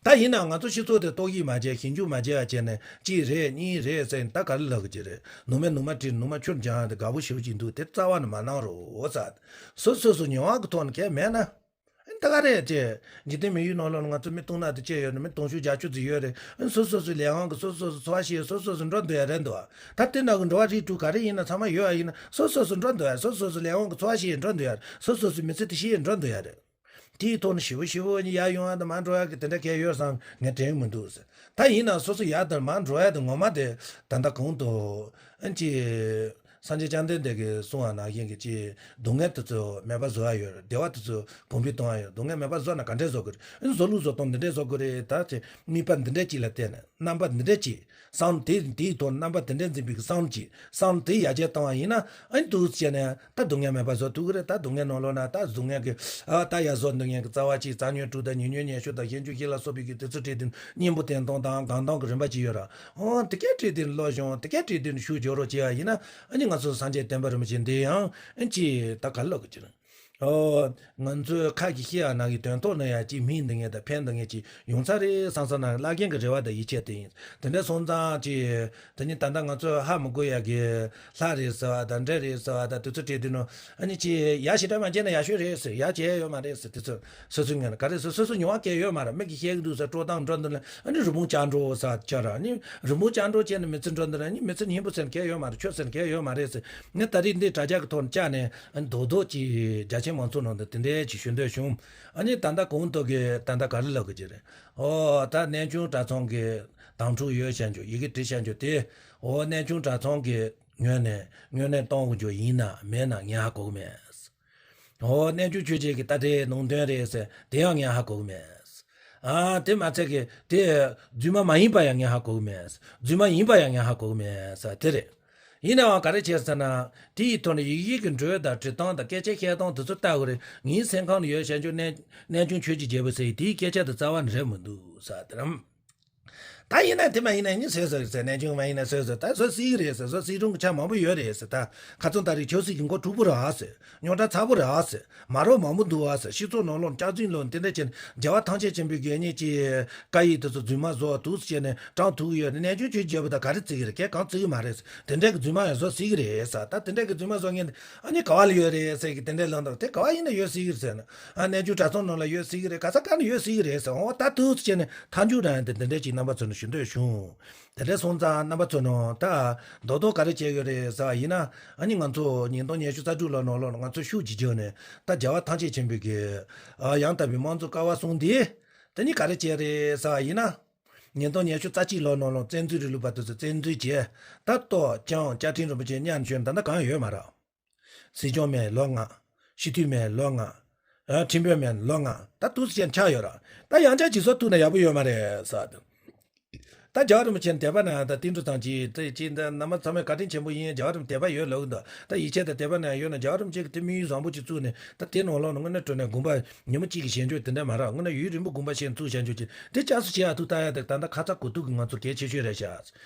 ད་ཡིན་ནའང་ང་ཚོ་སྤྱི་ཚོགས་དེ་རྟོག་ཞིབ་མ་བྱས་ཞིབ་འཇུག་མ་བྱས་པ་བྱས་ནས་གཅིག་རེད་གཉིས་རེད་ཟེར་ནས་ད་ག་རེ་ལབ་ཀྱི་རེད། ནུ་མས་ནུ་མ་དྲིས་ནུ་མ་ཆུར་འགྱངས་ཏེ་དགའ་པོ་ཞེ་པོ་ཅིག་འདུག་དེ་རྩ་བ་ནས་མ་གནང་རོགས་ཟེར། སོ་སོ་སོ་མྱོང་བ་གི་ཐོག་ནས་གལ་མེད་ན། ད་ག་རེད་ཅེས། འཇིག་རྟེན་མི་ཡུལ་ནང་ལོགས་ལ་ང་ཚོ་མི་སྟོང་ཕྲག་དུ་བཅད་ཡོད་ན་མི་སྟོང་ཕྲག་བརྒྱད་ཅུ་ཙམ་ཡོད་རེད། སོ་སོ་སོའི་ལས་དབང་གིས་སོ་སོ་སོའི་འཚོ་བ་ཤེས་སོ་སོ་སོ་འགྲོ་འདོད་ཡ་རེད་འདུག་ད་དེ་ནང་གི་འགྲོ་བ་རིགས་དྲུག་ག་རེ་ཡིན་ན་ཚང་མ་ཡོད་ཡ་ཡིན་ན་སོ་སོ་སོ་འགྲོ་འདོད་ཡ་སོ་སོ་སོའི་ལས་དབང་གིས་འཚོ་བ་ཤེས་འགྲོ་འདོད་ཡ་རེད། སོ་སོ་སོའི་མི་ཚེ་དེ་ཤེས་འགྲོ་འདོད་ཡ་རེད། དེའི་ཐོག་ནས་ཞེ་པོ་ཞེ་པོ་ཡར་ཡོང་ཡ་དང་མར་འགྲོ་ཡ་གི་དེ་འདྲ་གལ་ཡོད་བསམ་ངས་དྲན་གི་མི་འདུག་ད་ཡིན་ན་སོ་སོ་ཡར་དང་མར་འགྲོ་ཡ་དེ་ངོ་མ་དེ་ད་ལྟ་གོང་དུ་ཨ་ཅེ། སངས་རྒྱས་བཅོམ་ལྡན་འདས་ཀྱིས་གསུངས་པ་ནང་བཞིན་གྱི་ཅིག་སྡུག་བསྔལ་དེ་ཚོ་མེད་པ་བཟོ་ཡ་ཡོད་རེད། བདེ་བ་དེ་ཚོ་གོང་འཕེལ་གཏོང་ཡ་ཡོད། སྡུག་བསྔལ་མེད་པ་བཟོ་ན་ག་འདྲས་བཟོ་དགོས་རེད། ཨ་ནི་བཟོ་ལུགས་བཟོ་སྟངས་འདི་འདྲས་བཟོ་དགོས་རེད། ད་ཅིག་དམིགས་པ་འདི་འདྲས་ཅིག་ལ་བརྟེན་ནས་རྣམ་པ་འདི་འདྲས་ཅིག་བསམ་དེ་དེའི་ཐོག་རྣམ་པ་དེ་འདྲས་འཛིན་པའི་བསམ་ཅིག་བསམ་དེ་ཡར་རྒྱས་བཏང་བ་ཡིན་ན་ཨ་ནི་འདུག་བྱས་ནས་ད་སྡུག་བསྔལ་མེད་པ་བཟོ་ཐུབ་ཀྱི་རེད། ད་སྡུག་བསྔལ་ནང་ལོགས་ན་ད་སྡུག་བསྔལ་གྱི་ཨ་ད་ཡར་བཟོ་སྡུག་བསྔལ་གྱི་རྩ་བ་གཅིག་རྩ་ཉོན་དྲུག་དང་ཉེ་ཉོན་ཉེ་ཤོས་དང་གཞན་གྱི་ཡིད་ལ་སོགས་པའི་གི་དེ་ཚོ་བྲིས་ཏེ་གཉེན་པོ་བསྟེན་སྟངས་དང་གང་སྟངས་ཀྱི་རིམ་པ་གཅིག་ཡོད་ར། འོ་དེ་གས་བྲིས་ཏེ་སློབ་སྦྱོང་དེ་གས་བྲིས་ཏེ་ཤུགས་རྒྱག་རོགས་བྱེད་ཡ་ཡིན་ན་ཨ་ནི་ང་ཚོ་སངས་རྒྱས་བསྟན་པ་རིན་པོ་ཆེ་འདི་ཡང་ཨ་ཅེ་ད་ག་ལབ་གི་ཅི་རེད། ཨོ། ང་ཚོའི་ཁ་གིས་བཤད་ཡ་ནང་གི་དོན་ཐོག་ན་ཡ་ཅིག་སྨིན་འདི་ངེས་དང་ཕན་འདི་ངེས་ཅིག་ཡོང་ས་རེད་བསམ་བསམ་ན་བླ་རྒན་གྱི་རེ་བ་དང་ཡིད་ཆེས་དེ་ཡིན། དེ་འདྲ་སོང་ཙང་ཅིག་དེ་ནི་ད་ལྟ་ང་ཚོས་ཧ་མི་གོ་ཡ་གི་ལྷ་རེད་ཟེར་བ་དང་འདྲེ་རེད་ཟེར་བ་དང་དེ་ཚོ་བྲིས་དུས་ནོ་ཨ་ནི་ཅིག་ཡ་ཞེ་དྲག་མ་བྱས་ན་ཡ་ཤོས་རེད་ཟེར་ཡ་བྱས་ཡོད་མ་རེད་ཟེར་དེ་ཚོ་སོ་སོའི་ངོས་ནས་ག་རེ་ཟེར་སོ་སོ་མྱོང་བ་སྐྱེ་ཡོད་མ་རེད། མིག་གིས་བཤད་ཀྱི་འདུག་ཟེར་སྤྲོ་སྟངས་འགྲོ་འདུག་ལ་ཨ་ནི་རི་བོང་ཅལ་འདྲོགས་ཟེར་བྱས་ར་ཨ་ནི་རི་བོང་ཅལ་འདྲོགས་བྱས་ནས་མི་ཚེ་འགྲོ་འདུག་ལ་ཨ་ནི་མི་ཚེ་སྙིང་པོ་ཟེར་མཁན་ཡོད་མ་རེད། ཆོས་ཟེར་མཁན་ཡོད་མ་རེད་ཟེར། ངས་ད་རེས་འདི་དྲ་རྒྱ་གི་ཐོག་ནས་བཅར་ནས་ཨ་ནི་རྡོག་རྡོག་ཅིག་རྒྱ་ཆེན་མང་ཚོགས་ནང་དུ་དེ་འདྲའི་ཅིག་ཞུ་འདོད་བྱུང་། ཨ་ནི་ད་ལྟ་གོང་དུ་གི་ད་ལྟ་ག་རེ་ལབ་དགོས་ཀྱི་རེད། ཨོ་ད་གནས་ཆུང་གྲྭ་ཚང་གི་དམ་ཕྲུག་ཡོད་བཤད་རྒྱུ་ཡི་གེ་བྲིས་བཤད་རྒྱུ་དེ་ཨོ་གནས་ཆུང་གྲྭ་ཚང་གི་ངོས་ནས་ངོས་ནས་གཏོང་དགོས་རྒྱུ་ཡིན་ན་མེད་ན་ངས་ཧ་གོ་གི་མེད། ཨོ་གནས་ཆུང་ཆོས་རྗེ་གི་ད་དེ་ནང་དོན་རེད་ཟེར་དེ་ཡང་ངས་ཧ་གོ་གི་མེད། ཨ་དེ་མ་ཚད་གི་དེ་རྫུན་མ་མ་ཡིན་པ་ཡང་ངས་ཧ་གོ་གི་མེད། རྫུན་མ་ཡིན་པ་ཡང་ངས་ཧ་གོ་གི་མེད་ཟེར་དེ་རེད། ཡིན་ནའང་ག་རེ་བྱས་ཟེར་ན། དེ་ཡི་ཐོག་ནས་ཡི་གེ་གི་འགྲོས་དང་བྲིས་སྟངས་དང་སྐད་ཆ་བཤད་སྟངས་དེ་ཚོ་ལྟ་དགོས་རེད། ངའི་སེམས་ཁམས་ལ་ཡོད་བྱས་འཇོག་གནས་གནས་ཆུང་ཆོས་ཀྱི་རྒྱལ་པོ་ཟེར་ཡི་དེའི་སྐད་ཆ་དེ་རྩ་བ་ནས་རེད་མི་འདུག་ཟེར་དེ་རམ། ད་ཡིན་ན་དེ་མ་ཡིན་ན་ནི་བཟོས་བཟོས་ཟེར་གནས་ཆུང་མ་ཡིན་ན་བཟོས་བཟོས་ད་བཟོ་སྲིད་ཀྱི་རེད་ཟེར་བཟོ་སྲིད་རུང་གི་ཆ་མང་པོ་ཡོད་རེད་ཟེར་ད་ཁ་ཚོན་ད་རེས་ཆོས་སྲིད་ཀྱི་མགོ་དཀྲུག་པོ་རེད་ཨ་ཟེར། རྙོག་དྲ་ཚ་པོ་རེད་ཨ་ཟེར། མ་རོགས་མང་པོ་འདུག་ཨ་ཟེར། སྤྱི་ཚོགས་ནང་ལོགས་སྐྱག་རྫུན་ལོག་འདི་འདྲ་བྱས་ནས་རྒྱལ་བ་ཐམས་ཅད་མཁྱེན་པའི་དགེ་བསྙེན་གྱི་བཀའ་ཡིག་དེ་ཚོ་རྫུན་མ་བཟོ་འདུག་ཟེར་བྱས་ནས་དྲངས་ཐུབ་ཀྱི་ཡོད་ནས་གནས་ཆུང་ཆོས་རྒྱལ་པོ་དང་ག་རེ་བརྩི་གི་རེད། ཁྱེད་གང་བརྩི་གི་མ་རེད་ཟེར། དེ་འདྲ་གི་རྫུན་མ་ཡང་བཟོ་སྲིད་ཀྱི་རེད་ཟེར། ད་དེ་འདྲ་གི་རྫུན་མ་བཟོ་མཁན་དེ་ཨ་ནི་ག་བ་ལ་ཡོད་རེད་ཟེར་གི་དེ་འདྲ་ལབ་འདུག་དེ་ག་བ་ཡིན་ན་ཡོད་སྲིད་ཀྱི་རེད་ཟེར་ན། ཨ་གནས་ཆུང་གྲྭ་ཚང་ནང་ལ་ཡོད་སྲིད་ཀྱི་རེད། ག་ས་ག་ནས་ཡོད་སྲིད་ཀྱི་རེད་ཟེར། འོ་ད་འདུག་ཟེར་བྱས་ནས་མཐའ་མཇུག་རང་དེ་འདི་འདྲ་ཅིག་རྣམ་པ་ཚོ་ནས་ཞུ་འདོད་བྱུང་། དེ་འདྲ་སོང་ཙང་རྣམ་པ་ཚོ་ནང་ད་རྡོག་རྡོག་ག་རེ་བྱས་ཡོད་རེད་ཟེར་བ་ཡིན་ན། ཨ་ནི་ང་ཚོ་ཉིས་སྟོང་ཉི་ཤུ་རྩ་དྲུག་ལོ་ནང་ལོགས་ང་ཚོ་ཤུགས་ཀྱིས་བརྒྱུད་ནས་ད་རྒྱལ་བ་ཐམས་ཅད་མཁྱེན་པའི་གི་ཨ་ཡང་དག་པའི་དམངས་གཙོ་ཀ་བ་གསུམ་འདི་དེ་ནི་ག་རེ་བྱས་རེད་ཟེར་བ་ཡིན་ན། ཉིས་སྟོང་ཉི་ཤུ་རྩ་གཅིག་ལོ་ནང་ལོགས་བཙན་འཛུལ་རིང་ལུགས་པ་དེ་ཚོ་བཙན་འཛུལ་བྱས། ད་ལྟོ་ཅང་བཅའ་ཁྲིམས་རིན་པོ་ཆེ་མཉམ་བཞག་ད་ལྟ་གང་ཡོད་མ་རེད། སྲིད་སྐྱོང་མེད་ལོ་ལྔ། སྤྱི་འཐུས་མེད་ལོ་ལྔ། ཨ་ཁྲིམས་དཔོན་མེད་ལོ་ལྔ། ད་འདུག་སེ་བྱས་ཆགས་ཡོད་ར། ད་ཡང་བསྐྱར་ཅིག་བཟོ་ཐུབ་ན་ཡག་པོ་ཡོད་མ་རེད་ཟེར། ད་རྒྱལ་བ་རིན་པོ་ཆེ་དད་པ་ན་ད་ཏིང་འགྲོ་ཚང་གི་དེ་ཅི་འདི་རྣམ་པ་ཚང་མས་བཀའ་དྲིན་ཆེན་པོ་ཡིན། རྒྱལ་བ་རིན་པོ་དད་པ་ཡོད་ལབ་གི་འདུག་ད་ཡིད་ཆེས་དང་དད་པ་ན་ཡོད་ན་རྒྱལ་བ་རིན་པོ་ཆེ་གི་དེ་དམིགས་ཡུལ་བཟང་པོ་ཅིག་བཙུགས་ནས་ད་དེ་ནང་ལོགས་ནས་དངོས་གནས་དྲང་གནས་དགོངས་པ་ཉིན་མོ་གཅིག་གི་ཞལ་འཇོག་དེ་འདྲ་མ་རག་དངོས་གནས་ཡུན་རིང་པོ་དགོངས་པ་བཞེས་བཙུགས་ཞལ་འཇོག་ཅིག་དེ་བསྐྱར་གསོ་བྱེད་ཡག་ཐུག་ལྟ་ཡག་དེ་ད་ལྟ་ཁ་ཚ་དགོས་གཏུག་གི་ང་ཚོ་གལ་ཆེ་ཤོས་རེད་ཤག་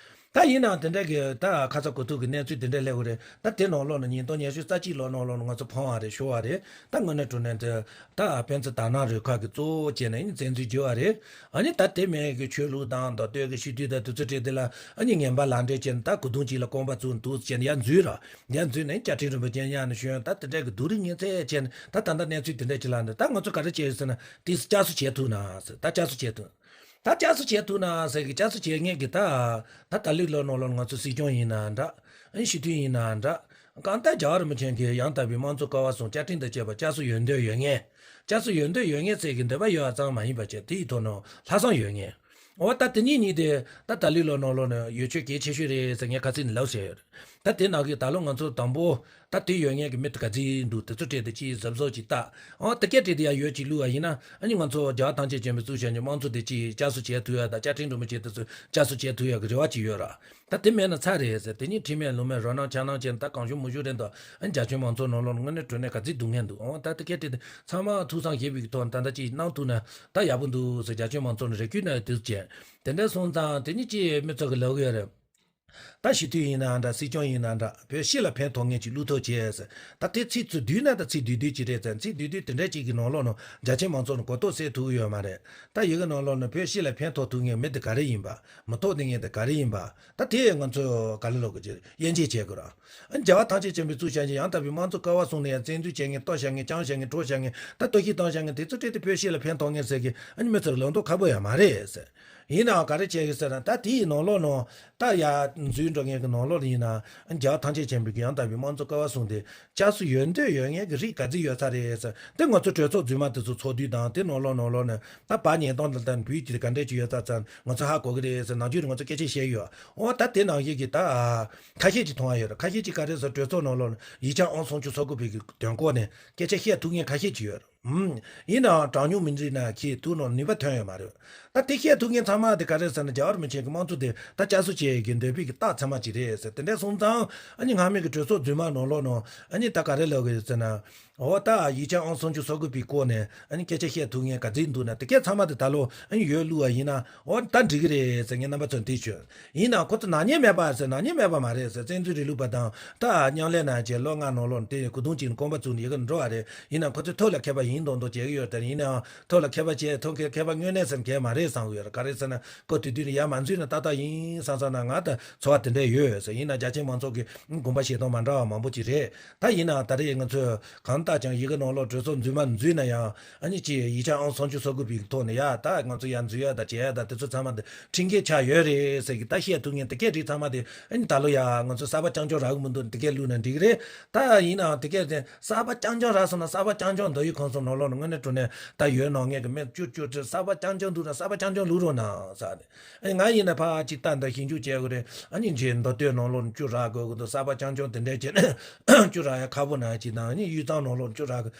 ད་ཡིན་ནའང་དེ་འདྲ་གི་ད་ཁ་ཚ་དགོས་གཏུག་གི་གནས་ཚུལ་དེ་འདྲ་སླེབས་ཡོད་རེད། ད་དེ་ནང་ལོགས་ནས་ཉིས་སྟོང་ཉི་ཤུ་རྩ་གཅིག་ལོ་ནང་ལོགས་ནས་ང་ཚོ་ཕོངས་པ་རེད། ཤོར་བ་རེད། ད་དངོས་གནས་དྲང་གནས་དེ་ད་དཔེ་མཛོད་དག་སྣང་རུ་ཁག་གི་གཙོ་བོ་བྱས་ནས་ཨ་ནི་བཙན་འཛུལ་བྱས་པ་རེད། ཨ་ནི་ད་དེ་མིན་གི་ཆོས་ལུགས་དང་མདོ་སྟོད་ཀྱི་སྤྱི་འཐུས་དང་དེ་ཚོ་གྲས་དེ་ལ་ཨ་ནི་ངན་པ་ལག་འབྲེལ་བྱས་ནས་ད་གོ་དུང་གཅིག་ལ་རྐང་པ་བཙུགས་འདུག་བྱས་ནས་ཡར་འཛུལ་ར། ཡར་འཛུལ་ནས་བཅའ་ཁྲིམས་རིན་པོ་ཆེ་མཉམ་ནས་ཞོན། ད་དེ་འདྲ་གི་སྡུག་རུས་ངན་ཚད་བྱས་ནས་ད་ད་ལྟ་གནས་ཚུལ་དེ་འདྲ་ཅིག་ལ་འདི་ད་ང་ཚོ་ག་རེ་བྱས་ཡོད་ཟེར་ན་དེ་བསྐྱར་གསོ་བྱེད་ཐུབ་ན་ཟེར། ད་བསྐྱར་གསོ་བྱེད་ཐུབ། ད་བསྐྱར་གསོ་བྱེད་ཐུབ་ན་ཟེར་གི་བསྐྱར་གསོ་བྱེད་མཁན་གྱི་ད་ད་ད་ལོའི་ལོ་ནང་ལོགས་ང་ཚོ་སྲིད་སྐྱོང་ཡིན་ན་འདྲ། ཨ་ནི་སྤྱི་འཐུས་ཡིན་ན་འདྲ། གང་ལྟར་རྒྱལ་བ་རིན་པོ་ཆེ་གི་ཡང་དག་པའི་དམངས་གཙོ་ཀ་བ་གསུམ་བཅའ་ཁྲིམས་དང་བཅས་པ་བསྐྱར་གསོ་ཡོང་འདོད་ཡོད་མཁན། བསྐྱར་གསོ་ཡོང་འདོད་ཡོད་མཁན་ཟེར་གི་འདོད་པ་ཡོད་པ་ཙམ་མ་ཡིན་པ་བྱས་དེ་ཡི་ཐོག་ནས་ལྷག་བསམ་ཡོད་མཁན། འོ་ད་དེ་གཉིས་གཉིས་དེ་ད་ད་ལོའི་ལོ་ནང་ལོགས་ནས་ཡོད་ཆོས་གལ་ཆེ་ཤོས་རེད་ཟེར་ངས་ཁ་སང་ནས་ལབ་བཞག་ཡོད་རེད། ད་དེ་ནང་གི་ད་ལོ་ང་ཚོ་དང་པོ་ད་དེ་ཡོད་མཁན་གྱི་མི་དེ་ག་ཚོད་འདུག་དེ་ཚོ་གྲས་དེ་ཅིག་གཟབ་གཟབ་ཅིག་ལྟ། འོ་དེ་གས་གྲས་དེ་ཡང་ཡོད་ཅིག་བླུགས་པ་ཡིན་ན་ཨ་ནི་ང་ཚོ་རྒྱལ་བ་ཐམས་ཅད་མཁྱེན་པའི་གཙོ་བྱས་ནས་དམངས་གཙོ་དེ་ཅིག་བསྐྱར་གསོ་བྱེད་ཐུབ་ཡ་དང་བཅའ་ཁྲིམས་རིན་པོ་ཆེ་དེ་ཚོ་བསྐྱར་གསོ་བྱེད་ཐུབ་ཡ་གི་རེ་བ་ཅིག་ཡོད་ར། ད་དེ་མེད་ན་ཚར་རེད་ཟེར། དེ་ཉིད་ཁྲིམས་མེད་ལུགས་མེད་རོ་སྣང་འཆར་སྣང་བྱས་ནས་ད་གང་བྱུང་མང་བྱུང་རེད་འདུག་ཨ་ནི་རྒྱ་ཆེན་མང་ཚོགས་ནང་ལོགས་ནས་དངོས་གནས་དྲང་གནས་ག་ཚོད་སྡུག་བསྔལ་འདུག་འོ་ད་དེ་གས་དེ་དེ་ཚང་མ་ཐུགས་བསམ་བཞེས་པའི་གི་ཐོག་ནས་ད་ལྟ་ཅིག་གནང་ཐུབ་ན་ད་ཡག་པོ་འདུག་ཟེར་རྒྱ་ཆེན་མང་ཚོགས་ནས་རེ་སྐུལ་གནང་ཡ་དེ་ཚོ་བྱས། དེ་འདྲ་སོང་ཙང་དེ་ཉིད་ཀྱི་མི་ཚོ་གི་ལབ་གི་ཡོད་རེད། ད་སྤྱི་འཐུས་ཡིན་ན་འདྲ། སྲིད་སྐྱོང་ཡིན་ན་འདྲ། བོད་སྤྱི་ལ་ཕན་ཐོགས་མཁན་ཅིག་བླུག་ཐབས་བྱས་ཟེར། ད་དེ་ཚིག་ཚུར་བསྡུས་ན་ད་ཚིག་བསྡུས་བསྡུས་ཅིག་རེད་ཟེར། ཚིག་བསྡུས་བསྡུས་དེ་འདྲ་ཅིག་གི་ནང་ལོགས་ནང་རྒྱ་ཆེ་མང་ཚོགས་ནས་གོ་རྟོགས་སད་ཐུབ་ཀྱི་ཡོད་མ་རེད། ད་ཡི་གེ་ནང་ལོགས་ནང་བོད་སྤྱི་ལ་ཕན་ཐོགས་ཐུབ་མཁན་མི་དེ་ག་རེ་ཡིན་པ། མི་ཐོགས་དེ་མཁན་དེ་ག་རེ་ཡིན་པ། ད་དེ་ང་ཚོས་ག་ལེར་ལོག་གི་དབྱེ་འབྱེད་བྱེད་དགོས་ར། ཨ་ནི་རྒྱལ་བ་ཐམས་ཅད་མཁྱེན་པའི་གཙུག་བྱང་ཆེན། ཡང་དག་པའི་དམངས་གཙོ་སྐལ་བ་བཟུང་ནས་ཡང་བཙན་འཛུལ་བྱེད་མཁན། གཏོར་བཞག་མཁན། བཅོམ་བཞག་མཁན། བྲོས་བཞག་མཁན། ད་གཏོར་བཤིག་བཏང་བཞག་མཁན་དེ་ཚོ་སྤྲད་དེ་བོད་སྤྱི་ལ་ཕན་ཐོགས་མཁན་ཟེར་གི་ཨ་ནི་མི་ཚོར་ལམ་སྟོན་ཁག་པོ་ཡོད་མ་རེད་ཟེར། ཡིན་ནའང་ག་རེ་བྱས་ཡོད་ཟེར་ན། ད་དེའི་ནང་ལོགས་ནང་ད་ཡར་འཛུལ་འགྲོ་མཁན་གྱི་ནང་ལོགས་ལ་ཡིན་ན། ཨ་ནི་རྒྱལ་བ་ཐམས་ཅད་མཁྱེན་པའི་གི་ཡང་དག་པའི་དམངས་གཙོ་སྐལ་བ་བཟུང་སྟེ་སྐྱབས་སུ་ཡོད་འདོད་ཡོད་མཁན་གྱི་རིགས་ག་ཚོད་ཡོད་ས་རེད་ཟེར། དེ་ང་ཚོ་གྲོས་ཚོགས་རྫུན་མ་དེ་ཚོ་ཚོགས་དུས་དང་དེ་ནང་ལོགས་ནང་ལོགས་ནས་ད་བར་ཉན་སྟངས་དང་བོད་ཀྱི་ག་འདྲས་ཅིག་ཡོད་ས་ཙང་ང་ཚོ་ཧ་གོ་གི་རེད་ཟེར། ནམ་རྒྱུན་ང་ཚོ་སྐད་ཆ་བཤད་ཡོད། འོ་ད་དེ་ནང་བཞིན་གྱི་ད་ཁ་ཤས་ཅིག་མཐོང་བ་ཡོད་རེད། ཁ་ཤས་ཅིག་ག་རེ་ཟེར། གྲོས་ཚོགས་ནང་ལོགས་ཡིག་ཆ་ཨང་སུམ་ཅུ་སོ་དགུ་པའི་གི་དོན་སྐོར་ནས་སྐད་ཆ་བཤད་ཐུབ་མཁན་ཁ་ཤས་ཅིག་ཡོད་རེད། ཨུམ། ཡིན་ནའང་གྲངས་ཉུང་མི་འདུག་ན་ཁྱེད་ཐུགས་ནང་ནུས་པ་ཐོན་ཡོད་མ་རེད། ད་དེ་བཤད་ཐུབ་མཁན་ཚང་མ་དེ་ག་རེ་ཟེར་ན། རྒྱལ་བ་རིན་པོ་ཆེ་གི་དམངས་གཙོ་དེ་ད་བསྐྱར་གསོ་བྱེད་ཀྱི་འདོད་པའི་གི་རྟགས་མཚན་མ་ཅིག་རེད་ཟེར། དེ་འདྲ་སོང་ཙང་ཨ་ནི་སྔ་མའི་གི་གྲོས་ཚོགས་རྫུན་མ་ནང་ལོགས་ནང་ཨ་ནི་ད་ག་རེ་ལབ་དགོས་ཟེར་ན། འོ་ད་ཡིག་ཆ་ཨང་སུམ་ཅུ་སོ་དགུ་པའི་སྐོར་ནས་ཨ་ནི་སྐད་ཆ་བཤད་ཐུབ་མཁན་ག་ཚོད་འདུག་ན། དེ་གས་ཚང་མ་དེ་ད་ལོ་ཨ་ནི་ཡར་བླུགས་པ་ཡིན་ན། འོ་ད་འགྲིག་གི་རེད་ཟེར་ངས་རྣམ་པ་ཚོར་འདི་ཞུ། ཡིན་ནའང་ཁོ་ཚོ་ནག་ཉེས་མེད་པ་ཟེར། ནག་ཉེས་མེད་པ་མ་རེད་ཟེར། བཙན་འཛུལ་རིང་ལུགས་པ་དང་། ད་མཉམ་ལས་ནང་བྱས་ལོ་ལྔ་ནང་ལོགས་དེ་གོ་དོན་གཅིག་ནས་གོམ་པ་བཙུགས་ནས་ཡི་གེ་འགྲོ་བ་རེད། ཡིན་ནའང་ཁོ་ཚོས་ཐབས་ལ་མཁས་པ་ཡིན་མདོག་མདོག་བྱེད་ཀྱི་ཡོད་དེ། ཡིན་ནའང་ཐབས་ལ་མཁས་པ་བྱས། ཐབས་མཁས་མཁས་པ་དངོས་གནས་ཟེར་མཁན་མ་རེད་བསམ་གྱི་ཡོད་རེད། ག་རེ་ཟེར་ན་སྐབས་དེ་དུས་ནས་ཡར་མ་འཛུལ་ན་ཏག་ཏག་ཡིན་བསམ་བསམ་ན། ང་ད་ཚོར་བ་དེ་འདྲ་ཡོད་ཟེར། ཡིན་ན་རྒྱ་ཆེ་མང་ཚོགས་ཀྱི་དགོངས་པ་བཞེས་སྟངས་མ་འདྲ་བ་མང་པོ་ཅིག་རེད། ད་ཡིན་ནའང་ད་རེས་ང་ཚོས་གང་ལྟར་ཀྱང་ཡི་གེ་ནང་ལོགས་གྲོས་ཚོགས་རྫུན་མ་འཛུལ་ན་ཡང་། ཨ་ནི་ཅིག་ཡིག་ཆ་ཨང་སུམ་ཅུ་སོ་དགུ་པའི་ཐོག་ནས་ཡ་ད་ང་ཚོ་ཡར་འཛུལ་ཡ་ད་བྱེད་ཡ་ད་དེ་ཚོ་ཚང་མ་དེ་ཁྲིམས་འགལ་ཆགས་ཡོད་རེད་ཟེར་གི་ད་བཤད་ཐུབ་མཁན་དེ་གས་རིགས་ཚང་མ་དེ། ཨ་ནི་ད་ལོ་ཡ་ང་ཚོ་གསར་པ་རྐྱང་རྐྱང་རག་གི་མི་འདུག་དེ་གས་བླུགས་ན་འགྲིག་གི་རེད། ད་ཡིན་ནའང་དེ་གས་དེ་གསར་པ་རྐྱང་རྐྱང་རག་སོང་ན། གསར་པ་རྐྱང་རྐྱང་མདོ་དབུས་ཁམས་གསུམ་ནང་ལོགས་ནས་དངོས་གནས་དྲང་གནས་ད་ཡོད་ནང་ངས་གི་མི་བཅུ་བཅུ་ཁྲི་གསར་པ་རྐྱང་རྐྱང་འདུག་ན་གསར་པ་རྐྱང་རྐྱང་བླུགས་རོགས་གནང་ཟེར་ནས། ཨ་ནི་ང་ཡིན་ན་ཕར་ཅིག་ལྟ་འདི་ཞིབ་འཇུག་བྱེད་དགོས་རེད། ཨ་ནི་རྗེས་མདོ་སྟོད་ནང་ལོགས་བཅུ་རག་དགོས་ཀྱི་འདུག་གསར་པ་རྐྱང་རྐྱང་དེ་འདྲས་བྱས་ནས་བཅུ་རག་ཡ་ཁག་པོ་ནང་ཅིག་དང་། ཨ་ནི་དབུས་གཙང་ནང་ལོགས་བཅུ་རག་གི་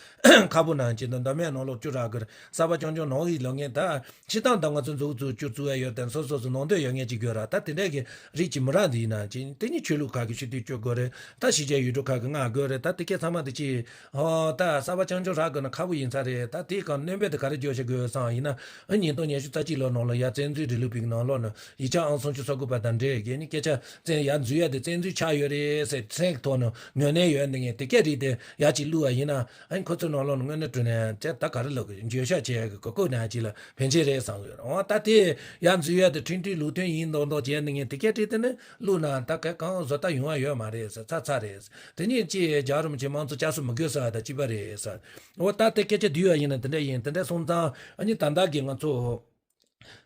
ཁག་པོ་ནང་ཅིག་དང་། མདོ་སྨད་ནང་ལོགས་བཅུ་རག་གི་གསར་པ་རྐྱང་རྐྱང་ནང་གི་ལོ་ངན་ད་སྤྱིར་བཏང་ད་ང་ཚོ་འཛུགས་འཛུགས་བཅུ་བཙུགས་ཡ་ཡོད་དེ། སོ་སོ་སོ་ནང་འདོད་ཡོད་མཁན་ཅིག་དགོས་ར། ད་དེ་འདྲས་ཀྱི་རིགས་ཅིག་མི་རག་འདི་ཡིན་ན་ཅིག་དེ་ནི་ཆོས་ལུགས་ཁག་གི་སྤྱི་འཐུས་བཅུག་དགོས་རེད། ད་གཞིས་བྱེས་ཡུལ་གྲུ་ཁག་གི་མངགས་དགོས་རེད། ད་དེ་གས་ཚང་མ་དེ་ཅིག་ཨོ་ད་གསར་པ་རྐྱང་རྐྱང་རག་དགོས་ན་ཁག་པོ་ཡིན་ས་རེད། ད་དེའི་སྒང་སྣོན་པ་དེ་ག་རེ་རྒྱག་བྱེད་དགོས་བསམ་ཡིན་ན། ཨ་ཉིས་སྟོང་ཉི་ཤུ་རྩ་གཅིག་ལོ་ནང་ལ་ཡ་བཙན་འཛུལ་རིང་ལུགས་པའི་ནང་ལོགས་ནས་ཡིག་ཆ་ཨང་སུམ་ཅུ་སོ་དགུ་པ་དང་འབྲེལ་གྱི་ནི་སྐད་ཆ་བཙན་ཡར་འཛུལ་ཡ་དེ་བཙན་འཛུལ་ཆགས་ཡོད་རེད་ཟེར། མཚན་གྱི་ཐོག་ནས་ངོས་ལེན་ཡོད་འདི་ངས་དེ་གས་རིགས་དེ་ཡར་ཅིག་བླུགས་པ་ཡིན་ན། ཨ་ནི་ཁོ་ཚོའི་ནང་ལོགས་ནས་དངོས་གནས་དྲང་གནས་ཅིག་ད་ག་རེ་ལབ་དགོས། འགྱོད་བཤགས་བྱེད་ཡ་གི་གོ་སྐབས་ནང་ཅིག་ལ་ཕན་ཆེད་རེད་བསམ་གི་ཡོད། འོ་ད་དེ་ཡར་འཛུལ་ཡ་དེ་ཁྲིམས་མཐུན་ལུགས་མཐུན་ཡིན་མདོག་མདོག་བྱས་འདི་ངས་དེ་གས་རིགས་དེ་ནི། བླུགས་ན་ད་གལ་གང་བཟོ་ལྟ་ཡོང་བ་ཡོད་མ་རེད་ཟེར། ཚར་ཚར་རེད་ཟེར། དེ་ནས་ཅིག་རྒྱལ་བ་རིན་པོ་ཆེ་དམངས་གཙོ་བསྐྱར་གསོ་མི་དགོས་ཟེར་བ་དང་གཅིག་པ་རེད་ཟེར། འོ་ད་དེ་སྐད་ཆ་བསྡུས་པ་ཡིན་ན་དེ་འདྲ་ཡིན། དེ་འདྲ་སོང་ཙང་ཨ་ནི་ད་ལྟ་གི་ང་ཚོ་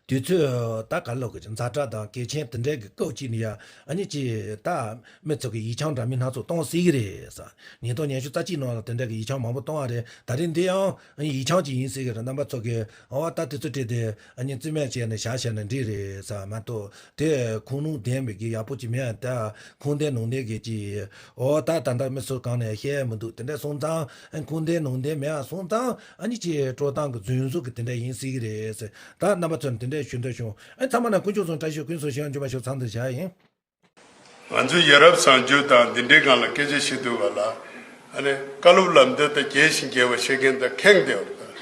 དུས་ཚོད་ད་ག་ལོག་གི་ཛ་དྲག་དང་གལ་ཆེན་དེ་འདྲའི་གི་སྐབས་ཅིག་ནས་ཡ། ཨ་ནི་ཅིག་ད་མི་ཚོ་གི་ཡིག་ཆ་འདྲ་མིན་སྣ་ཚོགས་གཏོང་སྲིད་གི་རེད་ཟེར། ཉིས་སྟོང་ཉི་ཤུ་རྩ་གཅིག་ནང་ལ་དེ་འདྲ་གི་ཡིག་ཆ་མང་པོ་གཏོང་བ་རེད། ད་རེས་འདི་ཡང་ཡིག་ཆ་ཅིག་ཡིན་སྲིད་གི་རེད། རྣམ་པ་ཚོ་གི་འོ་ད་དེ་ཚོ་བྲིས་ཏེ་ཨ་ནི་རྩིས་མེད་བྱས་ནས་བཞག་བཞག་ན་འགྲིག་རེད་ཟེར་མ་གཏོགས། དེ་ཁུངས་ལུང་ལྡན་པའི་གི་ཡག་པོ་ཅིག་མེད་ད། ཁུངས་ལྡན་ལུང་ལྡན་གི་ཅིག་འོ་ད་ད་ལྟ་མི་སུ་གང་ནས་བཤད་མི་འདུག་དེ་འདྲ་སོང་ཙང་ཨ་ཁུངས་ལྡན་ལུང་ལྡན་མེད་པ་སོང་ཙང་ཨ་ནི་ཅིག་སྤྲོ་སྟངས་གི་རྫུན་བཟོ་གི་དེ་འདྲ་ཡིན་སྲིད་གི་རེད་ཟེར། ད་རྣམ་པ་ཚོར་དེ་འདྲ་ཞུ་འདོད་བྱུང་། ཨ་ཚང་མ་ལ་དཀོན་མཆོག་གསུམ་བཀྲ་ཤིས་ཀུན་སོང་ཞེས་འཇུག་པ་ཞུ། ཚང་དུ་བཞག་ཡིན། ང་ཚོས་ཡ་རབས་བཟང་སྤྱོད་དང་འདི་འདྲའི་སྒང་ལ་སྐད་ཆ་བཤད་དུས་ག་ལ། ཨ་ནི་བཀའ་སློབ་ལམ་སྟོན་དང་རྒྱས་ཤིང་རྒྱས་པ་བཤད་མཁན་དང་ཁེངས་བསྡད་པ་དང་།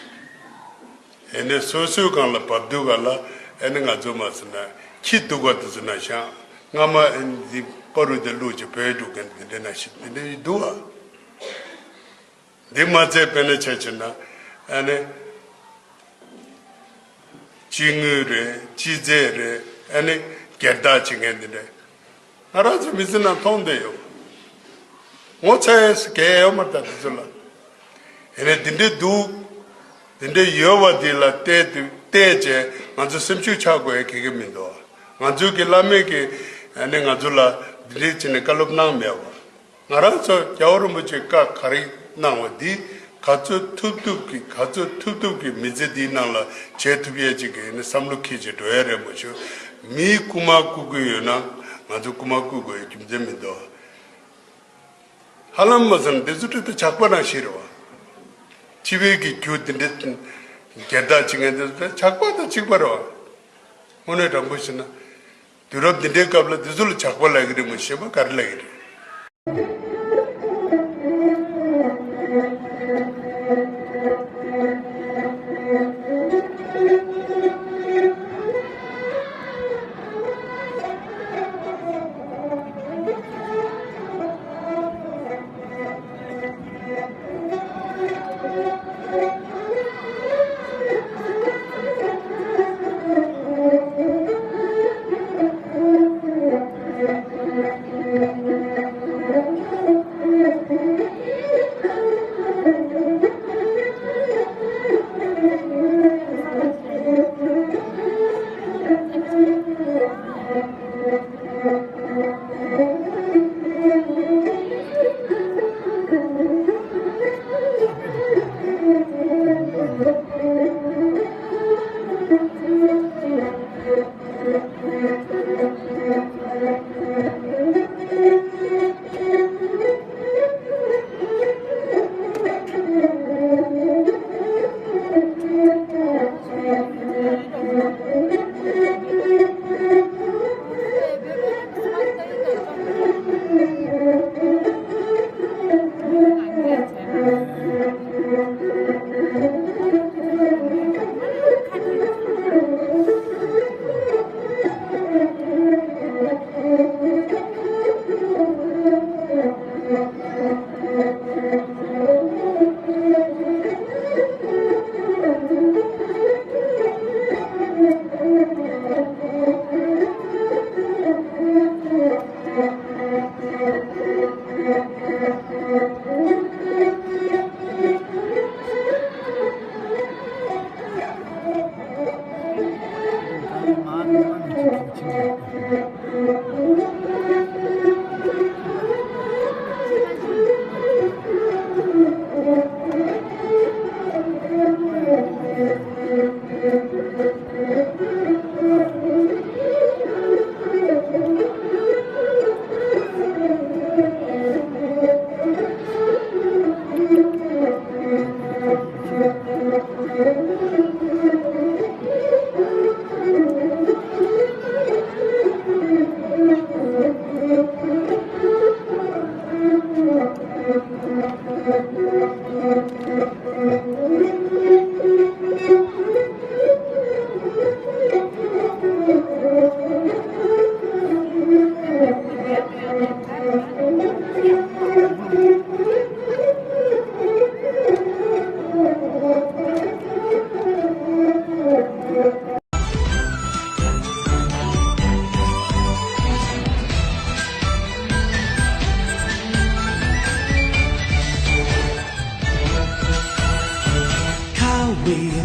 ཨེ་ནས་སོ་སོའི་སྒང་ལ་བབས་དུས་ག་ལ། ཨེ་ནས་ང་ཚོ་མ་ཟེར་ན་ཁྱི་གདུག་པ་དེ་ཚོ་ན་ཤང་སྔ་མ་ཨེ་འདི་པ་རུ་དེ་བླུགས་ཀྱི་བོད་འགྲོ་མཁན་འདི་འདྲ་ན་ཤི་འདི་འདྲ་ཡི་འདུག་ཨ། འདི་མ་ཚད་དཔེར་ན་ཆ་བཞག་ན་ཨེ་ནས་སྤྱི་དངུལ་རེད། སྤྱི་རྫས་རེད། ཨེ་ནས་སྒེར་བདག་བྱེད་མཁན་འདི་འདྲ། ང་རང་ཚོ་མི་ཚེ་ནང་མཐོང་བསྡད་ཡོད། ངོ་ཚ་ཡས་གལ་ཡོད་མ་རེད་ད་དེ་ཚོ་ལ། ཡིན་ནའི་དེ་འདྲའི་འདུག་དེ་འདྲའི་ཡོད་པ་དེ་ལ་བལྟས་དུས་བལྟས་བྱས་ང་ཚོ་སེམས་ཤུགས་ཆག་དགོས་ཡ་ག་གེ་མི་འདུག་ང་ཚོའི་གི་བླ་མས་གི་ཨ་ནི་ང་ཚོ་ལ་འདི་འདྲའི་བྱས་ནས་བཀའ་སློབ་གནང་མེད་པ། ང་རང་ཚོ་རྒྱལ་བ་རིན་པོ་ཆེས་བཀའ་ག་རེ་གནང་བ་འདི་ག་ཚོད་ཐུབ་ཐུབ་ཀྱིས་ག་ཚོད་ཐུབ་ཐུབ་ཀྱིས་མི་ཚེ་འདིའི་ནང་ལ་བྱེད་ཐུབ་ཡས་ཅིག་གི་ནི་བསམ་བློ་འཁྱེར་བྱས་འགྲོ་ཡས་རེད་མ་གཞི། མིའི་རྐུ་མ་རྐུ་གི་ཡོད་ན་ང་ཚོ་རྐུ་མ་རྐུ་དགོས་ཡས་རྒྱུ་མཚན་མི་འདུག་ཧ་ལམ་མ་ཟེར་ན་འདི་ཚོ་ཁྲིད་དུ་ཇག་པ་ནང་བཞིན་རེད་བ། སྤྱི་པའི་གི་རྒྱུ་འདི་འདྲ་སྒེར་བདག་བྱེད་མཁན་འདི་ཚོ་ཇག་པ་དང་གཅིག་པ་རེད་བ། དངོས་གནས་དྲང་པོ་བཤད་ན། དུས་རབས་འདི་འདྲའི་སྐབས་ལ་འདི་ཚོ་ལ་ཇག་པ་ལབ་ཀྱི་རེད་མོད། གཞན་པ་ག་རེ་ལབ་ཀྱི་རེད།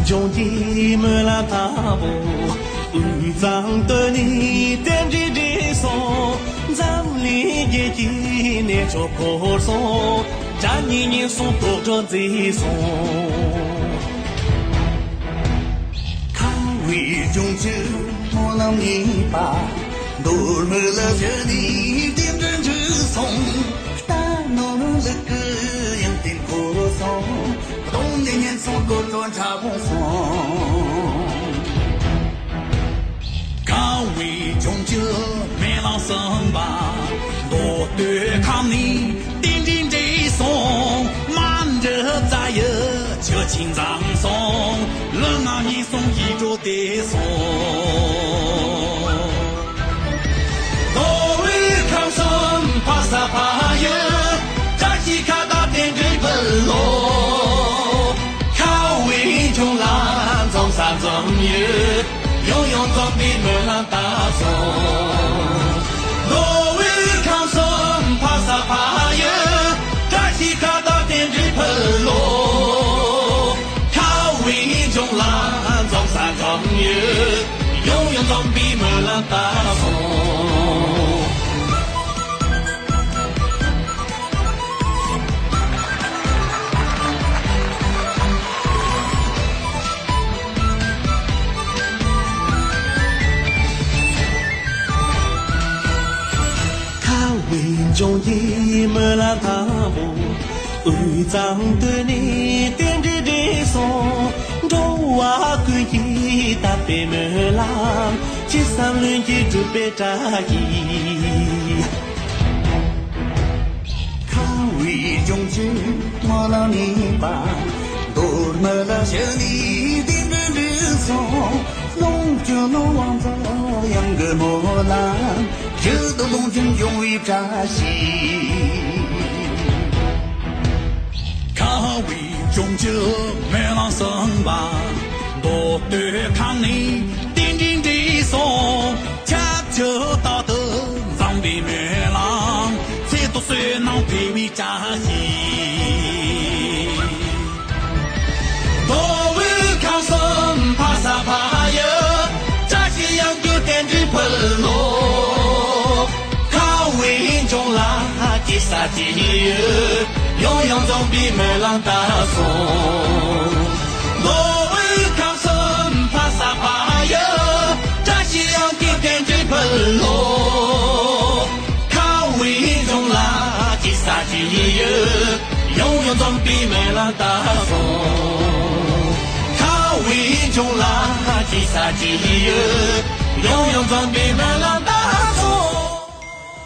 ལྗོངས་ཀྱི་སྨོན་ལམ་དང་པོ། དབུས་གཙང་སྟོད་ནས་རྟེན་འབྲེལ་འགྲིག་སོང་། འཛམ་གླིང་རྒྱལ་གྱི་གནས་མཆོག་འཁོར་སོང་། དགྲ་གཉེན་ཉེན་སོང་དོག་དྲག་མཛེས་སོང་། ཁམས་དབུས་ལྗོངས་ཀྱི་སྨོན་ལམ་གཉིས་པ། མདོ་སྨད་ལ་བཞུགས་ནས་རྟེན་འབྲེལ་འགྲིག་སོང་། རྟ་ནོར་ལུག་གི་ཡོན་ཏན་འཁོར་སོང་། གདོང་ནས་ཉེན་སོང་དོག་དྲག་འཁྲབ་སོང་། ཁམས་དབུས་ལྗོངས་ཀྱི་སྨོན་ལམ་གསུམ་པ། མདོ་སྟོད་ཁམས་ནས་རྟེན་འབྲེལ་འགྲིག་སོང་། རྨ་འབྲི་རྩ་ཡི་ཆུ་ཆེན་འཛོམས་སོང་། ལུས་ངག་ཉེན་སོང་ཡིད་འགྲོ་བདེ་སོང་། མདོ་དབུས་ཁམས་གསུམ་ཕ་ས་ཕ་ཡུལ། བཀྲ་ཤིས་ཁ་བཏགས་རྟེན་འབྲེལ་ཕུལ་ལོ། ཁམས་དབུས་ལྗོངས་ལ་འཛོམས་ས་འཛོམས་ཡུལ། ཡང་ཡང་འཛོམས་པའི་སྨོན་ལམ་བཏབ་སོང་། མདོ་དབུས་ཁམས་གསུམ་ཕ་ས་ཕ་ཡུལ། བཀྲ་ཤིས་ཁ་བཏགས་རྟེན་འབྲེལ་ཕུལ་ལོ། ཁམས་དབུས་ལྗོངས་ལ་འཛོམས་ས་འཛོམས་ཡུལ། ཡང་ཡང་འཛོམས་པའི་སྨོན་ལམ་བཏབ་སོང་། ཁམས་དབུས་ལྗོངས་ཀྱི་སྨོན་ལམ་དང་པོ། དབུས་གཙང་སྟོད་ནས་རྟེན་འབྲེལ་འགྲིག་སོང་། འགྲོ་བ་ཀུན་གྱི་དད་པའི་སྨོན་ལམ། ཅི་བསམ་ལྷུན་གྱིས་འགྲུབ་པའི་བཀྲ་ཤིས། ཁམས་དབུས་ལྗོངས་ཀྱི་སྨོན་ལམ་གཉིས་པ། མདོ་སྨད་ལ་བཞུགས་ནས་རྟེན་འབྲེལ་འགྲིག་སོང་། ལོངས་སྤྱོད་ནོར་དབང་རྫོགས་གཡང་གི་སྨོན་ལམ། ཡུལ་དུ་ལོངས་སྤྱོད་འབྱུང་བའི་བཀྲ་ཤིས། ཁམས་དབུས་ལྗོངས་ཀྱི་སྨོན་ལམ་གསུམ་པ། མདོ་སྟོད་ཁམས་ནས་རྟེན་འབྲེལ་འགྲིག་སོང་། ཁྱབ་ཀྱི་རྟག་ཏུ་འཛོམས་པའི་སྨོན་ལམ། ཚེ་ཐོག་བསོད་ནམས་འཕེལ་བའི་བཀྲ་ཤིས། མདོ་དབུས་ཁམས་གསུམ་ཕ་ས་ཕ་ཡུལ། བཀྲ་ཤིས་གཡང་སྐྱོང་རྟེན་འབྲེལ་ཕུལ་ལོ། ཁམས་དབུས་ལྗོངས་ལ་སྐྱེ་ས་སྐྱེ་ཡུལ། ཡང་ཡང་འཛོམས་པའི་སྨོན་ལམ་བཏབ་སོང་། མདོ་དབུས་ཁམས་གསུམ་ཕ་ས་ཕ་ཡུལ། བཀྲ་ཤིས་གཡང་སྐྱོང་རྟེན་འབྲེལ་ཕུལ་ལོ། ཁམས་དབུས་ལྗོངས་ལ་སྐྱེ་ས་སྐྱེ་ཡུལ། ཡང་ཡང་འཛོམས་པའི་སྨོན་ལམ་བཏབ་སོང་། ཁམས་དབུས་ལྗོངས་ལ་སྐྱེ་ས་སྐྱེ་ཡུལ། ཡང་ཡང་འཛོམས་པའི་སྨོན་ལམ།